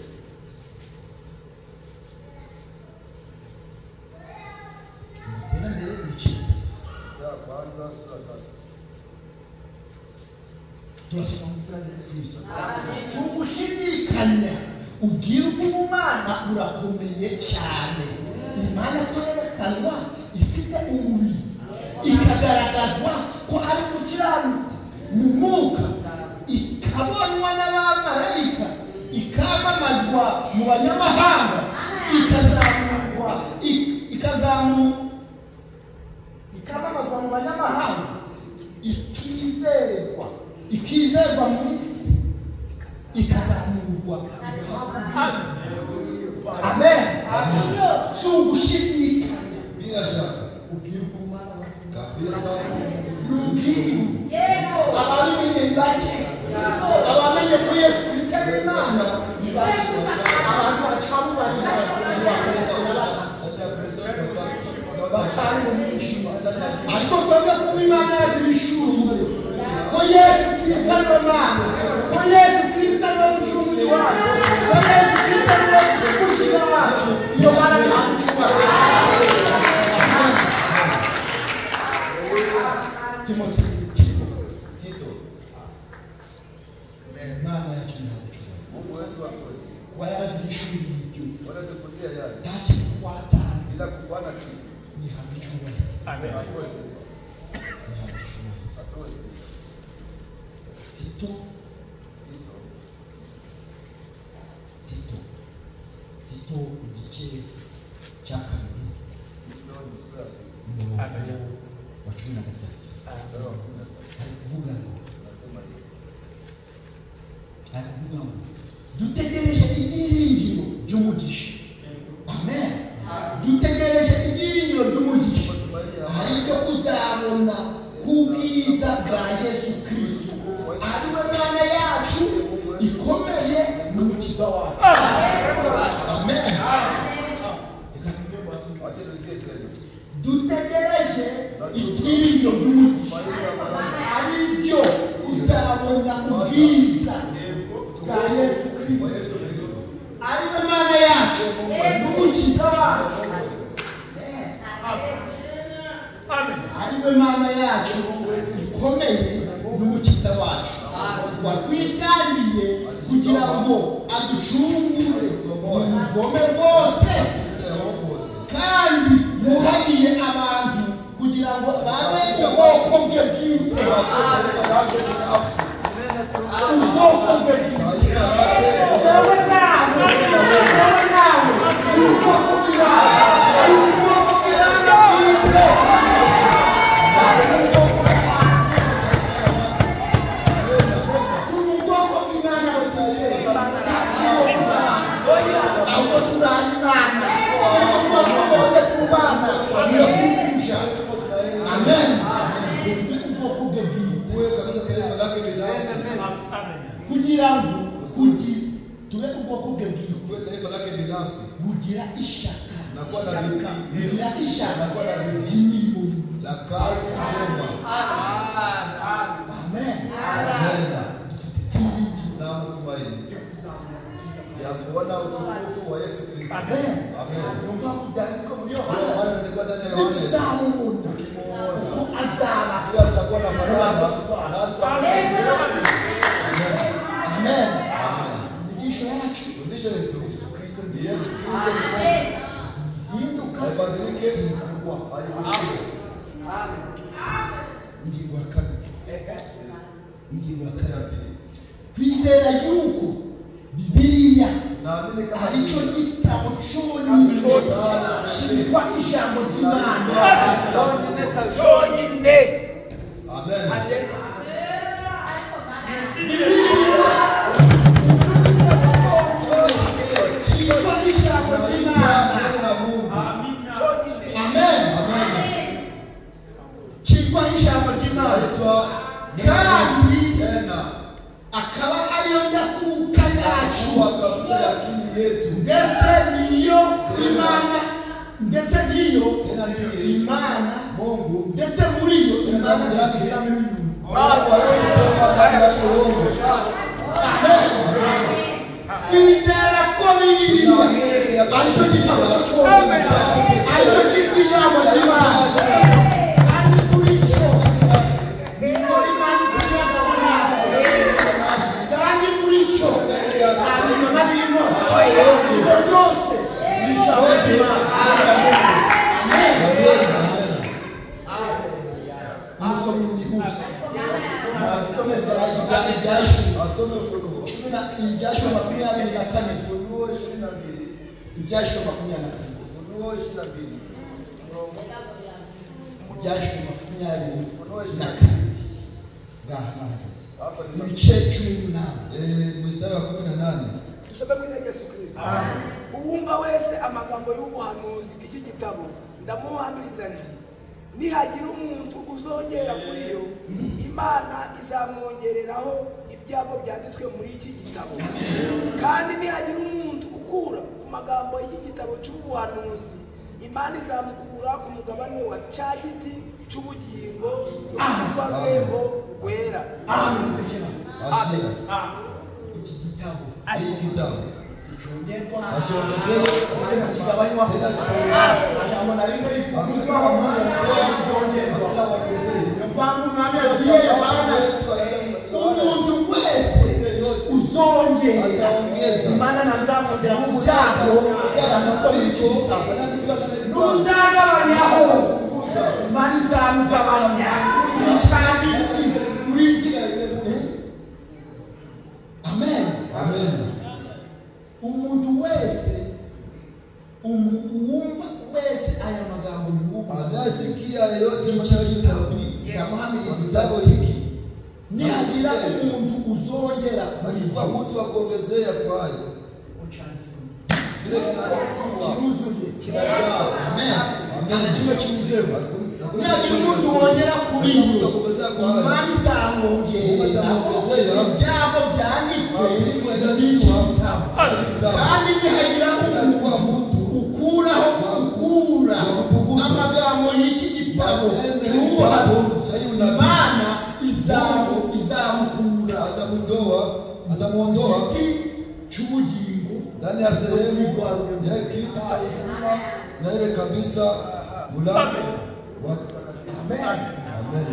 mbere ibice Ya kwanza sura 3. Turasoma mu izina rya Yesu Kristo. Si ugushidikanya, ubwiru bw'Imana burakomeye cyane. Imana ko yerekanwa ifite umubiri, ikagaragazwa ko ari umukiranutsi mu mwuka, ikabonwa n'abamarayika, ikamamazwa mu banyamahanga, ikazamurwa ikamamazwa mu banyamahanga, ikizerwa mu isi, ikazamurwa igahabwa ubwiza. Amen. Si ugushidikanya, Bila shaka ubwiru bw'Imana kabisa. Ni ababimenye ni bake, abamenye ko Yesu Kristo ari Imana ni bake. Abantu baracyamubarira Ndani ya president watatu batari mu mwijima, ariko twebwe kuba Imana yaduhishuriye ko Yesu Kristo ari we Mana, ko Yesu Kristo ari we mucunguzi wacu, ko Yesu Kristo ari we mukiza wacu, iyo Mana ntabwo icyubahiro. Timote, Tito, Tito, Imana yacu ntabwo icyubahiro. Mungu wetu atuwezi Kuba yaraduhishuriye ibyo, wanatufunia yale nta kintu twatanze, bila kupana kitu ntihabwa icyubahiro, Amen. hatuwezi, ntihabwa icyubahiro. hatuwezi. Tito, Tito Tito, Tito igice cya kabiri, Tito ni sura ya pili umurongo wa 13 mstari wa 13 ari kuvuga ngo, nasema hivi ari kuvuga ngo dutegereje ibyiringiro by'umugisha. Amen. Dutegereje ibyiringiro by'umugisha, hari ibyo kuzabona ku bwiza bwa Yesu Kristo, ari we Mana yacu ikomeye n'umukiza wacu. Amen. Reka tuve mu bazungu. Wacha tuingie tena Dutegereje ibyiringiro by'umugisha, ari byo kuzabona ubwiza bwa Yesu wa Kristo, Yesu Kristo ari we Mana yacu n'umukiza wacu. Amen. Ari we Mana yacu ikomeye n'umukiza wacu, watwitangiye kugira ngo aducungure mu bugome bwose, kabisa ya hofu wote kandi yuhagiye abantu kugira ngo babe ubwoko bwe bwiza, kwa taifa lake binafsi, ubwoko bwe bwiza. taifa lake Wowe nawe, wowe nawe, uri ubwoko bw'Imana, uri ubwoko bw'Imana bwite. Uri ubwoko bw'Imana. Turi ubwoko bw'Imana bwite. Ntabwo turi ubwoko bw'Imana. Ahubwo turi ab'Imana. Niyo tuba tugombye kubana, niyo twigusha. Amen. Ngo tube ubwoko bwe bwite, kuwe kabisa taifa lake binafsi, Amen. kugira ngo tube ubwoko bwe bwite kuwe taifa lake binafsi bugira ishaka, na kuwa na bidii bugira ishaka na kuwa na bidii ry'imirimo la kazi njema. Amen. Amen. Dufite ibyiringiro Na matumaini ya kuona utukufu wa Yesu Kristo. Amen. Amen. Niyo mpamvu byanditswe muri Ndiyo Yohana, maana imeandikwa ndani ya Yohana, ntituzamubona tukimuona uko azaba sisi tutakuwa na fanana nasi tutafanana. Amen. Amen. Amen. Inyigisho yacu Fundisho letu ni Yesu Kristo ni Mungu, ihinduka, haibadilike, ibikorwa. haigusiki. Ingingo ya kabiri, ingingo ya kabiri, kwizera yuko Bibiliya Naamini kama ari cyo gitabo cyonyine cyitwa ijambo ry'Imana. Cyonyine. Amen. Bibiliya nicyo gitabo cyonyine cyitwa ijambo Naitwa ry'Imana. neno la Mungu. Cyonyine. Amen. Amen. Cyitwa ijambo ry'Imana, Naitwa neno kandi tena akaba ariyo nyakuka yacu, kuwa kabisa ya akili yetu, ndetse niyo Imana, ndetse niyo tena ndiye Imana, Mungu ndetse muri yo tena Imana ndani yake ishyiramo inyungu. Mungu alikusema ndani yake uongo. Amen. Kwizera ko Bibiliya aricyo gitabo cyonyine, aricyo cyitwa ijambo ry'Imana, kandi kuri cyo nibwo Imana ivugira ngo natwe. Ibyo byose ni ijambo ry'Imana. Amen, amen. Umusomyi byihuse ibyashuwe Asome Ufunuo. Ibyashuwe 24. Ufunuo 22. Ibyashuwe 24. Ufunuo 22. Ibyashuwe 22 ngaha nahageze ibice 18. Mstari wa 18. Tusome mu izina rya Yesu Kristo. Uwumva wese amagambo y'ubuhanuzi bw'iki gitabo ndamuhamiriza nti nihagira umuntu uzongera kuri yo, Imana izamwongereraho ibyago byanditswe muri iki gitabo. Kandi nihagira umuntu ukura ku magambo y'iki gitabo cy'ubuhanuzi, Imana izamukura ku mugabane wa cya giti cy'ubugingo no ku rwego rwera. Amen. Achia. Iki gitabo Hii kitabu gicongerwa hakiongezewe kigabanywa tena kipunguzwe. Ijambo na rimwe Hakuna ripunguzwaho Mungu anatoa, ryongerwa. hakuna waongezee. Niyo mpamvu umwami Ndio yabwiye sababu Yohana, Yesu aliambia umuntu wese uzongera Ataongeza. Imana ntazamwongera mu Mungu byago ataongezea na byanditswe muri iki mapigo, gitabo. anaandikwa ndani ya kitabu. Ntuzagabanyaho Atapunguza. Imana izamugabanya muri cya giti muri iki. Amen. Amen. Umuntu wese uwumva wese aya magambo y'ubu Anayesikia yeyote maneno ya unabii wa ndamuhamiriza kitabu hiki, nihagira umuntu uzongera kuri akikuwa mtu wa kuongezea kwayo kile kinaandikwa kiruzuye kinajaa. Amen. Amen. Nta kimwe kibuzeho. Hakuna Nihagira umuntu wongera kuri Hakuna mtu wa kuongezea kwa hayo. Imana izamwongerera Mungu atamwongezea ibyago byanditswe mapigo muri iki yaliyoandikwa gitabo. katika kitabu. Kandi nihagira Inakuwa umuntu mtu ukuraho ukura wa kupunguza amagambo y'iki gitabo maneno ya kitabu cy'ubuhanuzi, cha hii unabii, Imana izamukura atamutoa, atamuondoa igiti cy'ubugingo ndani ya sehemu ya kiti cha uzima na ile kabisa mlango wa Amen.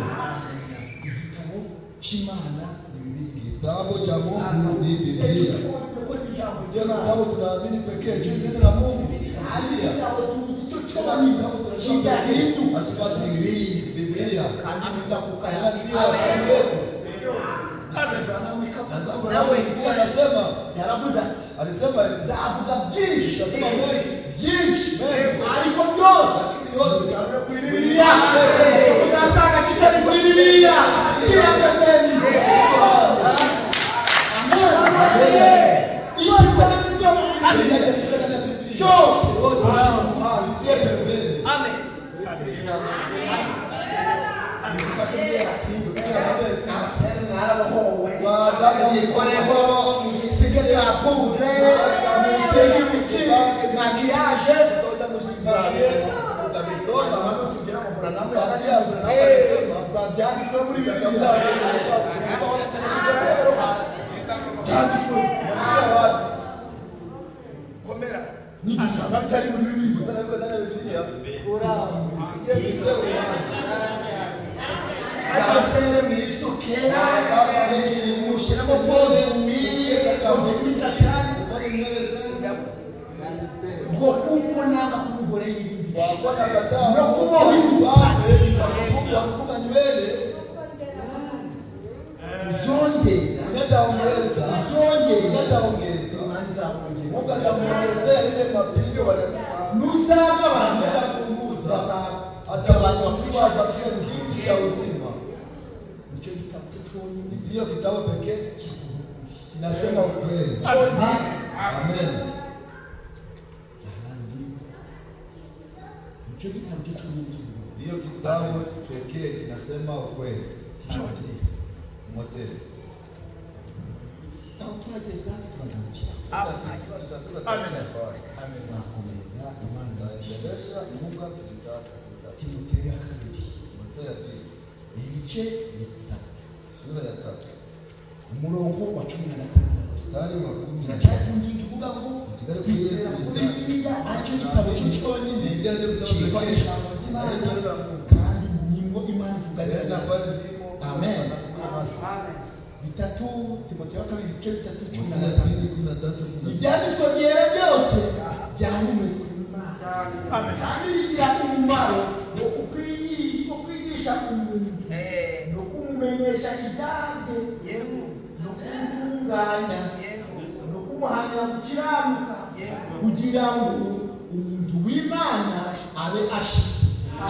Igitabo cy'Imana ni Bibiliya. Kitabu cha Mungu ni Biblia. Kuko ni ijambo Ndio ry'Imana. kitabu tunaamini pekee, juu neno la Mungu ni Hari Biblia. igitabo tuzi cyo Kila cyonyine kitabu tunajua pekee kidahinduka hakibadiliki ni Biblia. kandi bidakuka Tena ndio akili yetu. Na ndugu yangu Biblia anasema, yaravuze ati alisema hivi, nzavuga byinshi Nitasema mengi byinshi mengi, ariko byose lakini yote kuri Bibiliya uzasanga kitari kuri Bibiliya kiri pembeni. Amen. Ikiganza Kile kilicho ndani ya Biblia cyose yote itie pembeni. Amen. Ukatubwira ati abasore mwarabohowe Wadada mwikoreho musige bya pudre musige ibiki makiyaje Mshikamane, tutavisoma. hano tubwira ngo Buranamu Angalia, yarabivuze Branham alisema, byanditswe muri tutafuta Bibiliya byanditswe Unapitia wapi? Komera. nidusanga bitari muri Bibiliya Ndani ya Biblia tuite uruhande. abasore mwisuke mushyiremo pome mu mubiri imisatsi Ufanye nywele zenu ngo kuko nanga ko umugore yibindi wakuwa na kataa No kuboha imisatsi. wa kufunga nywele uzongera Unyataongeza, uzongera unyataongeza. Imana izamwongera Mungu atamuongezea ile mapigo walikupa, ntuzagabanya atapunguza, atapunguziwa kwa kile kiti cha uzima. nicyo gitabo cyo cyonyine Ndiyo kitabu pekee kivuga ukuri kinasema ukweli. Amen. Ahandi nicyo gitabo cyo cyonyine kivuga ukuri Ndiyo kitabu pekee kinasema ukweli. cyonyine Timotheo. aho turageza turagarukira Tutafika tutafika pale. tuzakomeza Imana Tutaendelesha Mungu akitaka. Timoteyo ya kabiri Timotheo ya pili ibice 3 sura ya 3 umurongo wa 16 mstari wa 10 turacyari ku ngingo ivuga ngo Kigali kwiriye kwizera kuri kubisitari. Bibiliya aricyo gitabo cyo cyonyine Bibiliya niyo gitabo kirimo pekee ijambo ry'Imana kinaitwa la Mungu. kandi nimwo Imana ivuga Tena pale ndipo Amen. nasi. 3 Timoteyo wa kabiri ibice 3 Timotheo ya 16 pili 13 16. ibyanditswe byera Byahumetswe n'Imana kandi bigira umumaro wo kwigisha umuntu no kumumenyesha ibyaha no kumutunganya no kumuhanira gukiranuka, kugira ngo umuntu w'Imana abe ashitse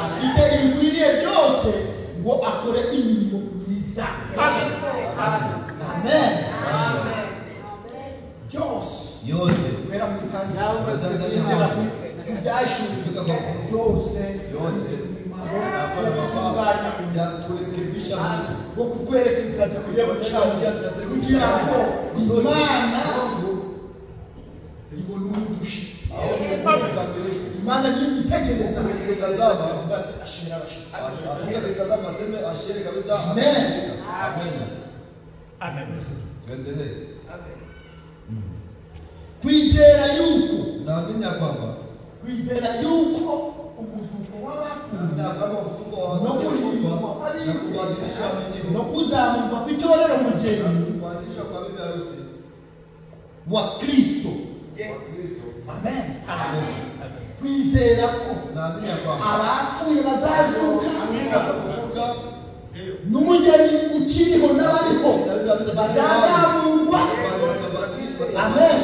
afite ibikwiriye byose ngo akore imirimo myiza. Amen. Byose yote kubera mu itangiriro byose yote ya kurekebisha mtu wo kukwereka inzira dukwiriye gucamo kugira ngo Imana ibone umuntu ushitse, aone mtu kamilifu. Imana niyitegereza kutazama ashira abashitsi, kutazama aseme ashire kabisa. Amen. Amen. Amen. Tuendelee. Kwizera yuko naamini kwamba kwizera yuko umuzuko w'abapfuye no kubadilishwa mwenyewe no kuzamurwa kw'itorero mugeni kubadilishwa kwa bibi harusi wa Kristo. Amen. Kwizera ko naamini kwamba abapfuye bazazuka n'umugeni ukiriho n'abariho bazazamurwa. Amen.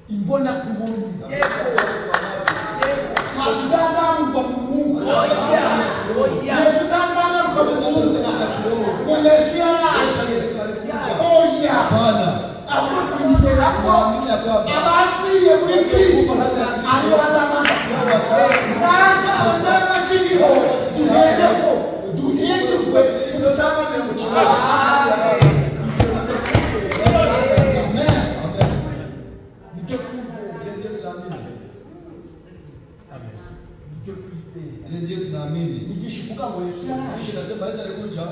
Imbona kubona hatuzazamurwa mu mwuka. Yesu ntazagaruka mu mwuka ngo Yesu yaraje. Oya, ahubwo kwizera ko abapfiriye muri Kristo aribo bazamanza kandi abazaba bakiriho duhereko duhindurwe tugasanganira mu kirere. Amen. Nibyo kwizera. Nibyo kwizera. Ile ndiyo tunaamini. Inyigisho ivuga ngo Yesu yaraje. Inasema Yesu alikuja.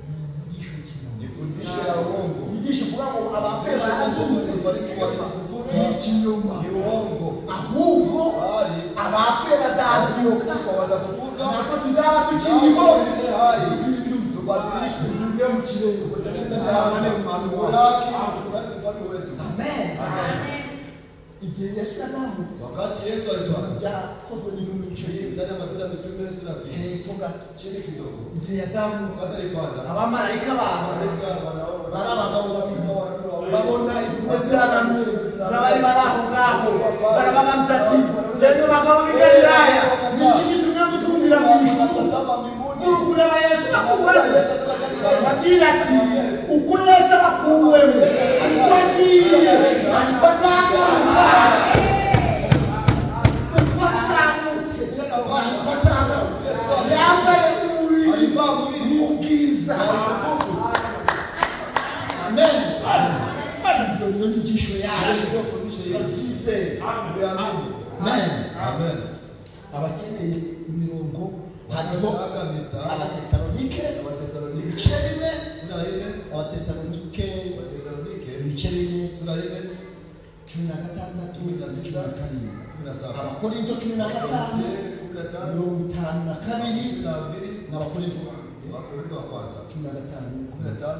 Ni inyigisho y'ikinyoma. Ni fundisho ya uongo. Inyigisho ivuga ngo abapfuye barazutse walifufuka. Ni ikinyoma. Ni uongo. Ahubwo bali abapfuye bazazuka watafufuka. Ntabwo tuzaba tukiriho. Hai tubadilishwe duhure mu kirere tukutane tumuraki mfalme wetu. Amen. Igihe Yesu yazamutse, wakati Yesu alipanda byakozwe n'intumwa ibice ndani ya Matendo ya Mitume sura 2 hepfo gato chini kidogo, igihe yazamutse wakati alipanda abamarayika bari abagabo babiri babona intumwa ziraramye n'abari bari aho ngaho barababaza ati yemwe bagabo b'i Galilaya, ni iki gitumye mutwumvira mu ijuru? Murukura Yesu akuwemo. Babwira ati uko Yesu abakuwemo uko agiye niko azagaruka, uko azamutse niko azagaruka, yambaye umubiri w'ubwiza. Amen. Iyo niyo nyigisho yacu tubyizere. Amen. Amen. Abakeneye imirongo hariho Abatesalonike ibice 4, sura 4, Abatesalonike ibice 4 sura 4 16 17, Abakorinto 15 52 n'Abakorinto wa kwanza 15 15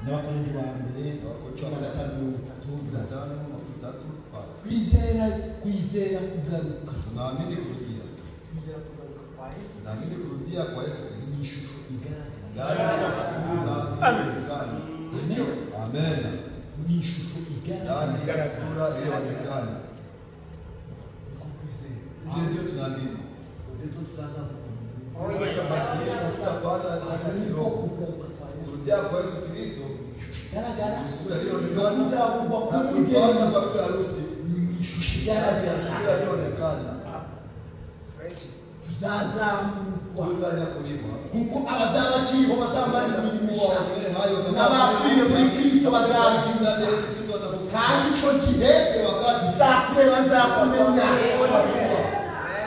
n'Abakorinto ba mbere 15 35 Kwizera, kwizera kugaruka. Tunaamini kurudia. Tunaamini kurudia kwa Yesu Kristo. Ni ishusho igaragara. Ndani ya sura iliyoonekana. Amen. Ni ishusho igaragara. Ndani ya sura iliyoonekana. Niko kwizera. Ile ndio tunaamini. Tutabadilika, tutapanda na kiroho. Kurudia kwa Yesu Kristo Garagara. ni sura iliyoonekana. Na kupanda kwa bibi harusi Ni ishusho ndani ya igaragara. sura iliyoonekana. Tuzazamurwa Tutanyakuliwa. kuko abazaba bakiriho bazambara imibiri Kuwa mishya wengine hayo n'abapfiriye muri Kristo bazazuka. ndani ya Yesu Kristo watafufuka. Kandi icyo gihe Wakati nzakureba nzakumenya,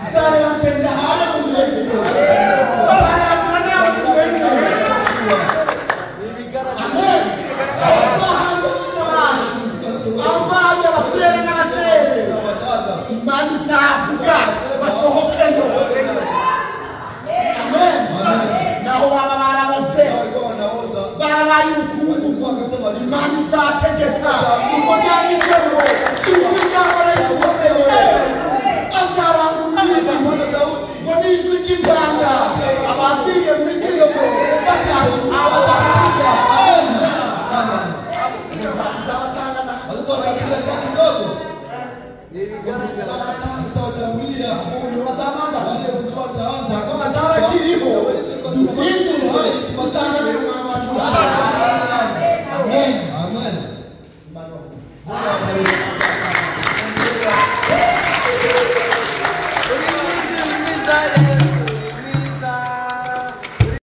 nzareba ngenda hawe mugeni, nzareba mwana mugeni. Amen. Abahange bana bacu, abahange abafurere n'abasere, na wadada Imana izavuga basohokeyo. Amen. Naho baba baraboze walikuwa wanaoza barabaye ubukungu, walikuwa kabisa majuzi Imana izategeka kuko byanditswe Ngo ijwi rya marayika ukomeye azarangurura Atapata sauti. Ngo n'ijwi ry'impanda abapfiriye muri Kristo bazazuka. Watafufuka. Amen. Amen. Tuzabatangana. Watoto watakuja hata kidogo. Tuzabatangana. Tutawatangulia. Umuntu bazabanza Wale mtu wataanza kama Bazaba bakiriho. Duhindure hai tubadilishe. Tuache kwanza. Amen. Amen. Mungu awabariki.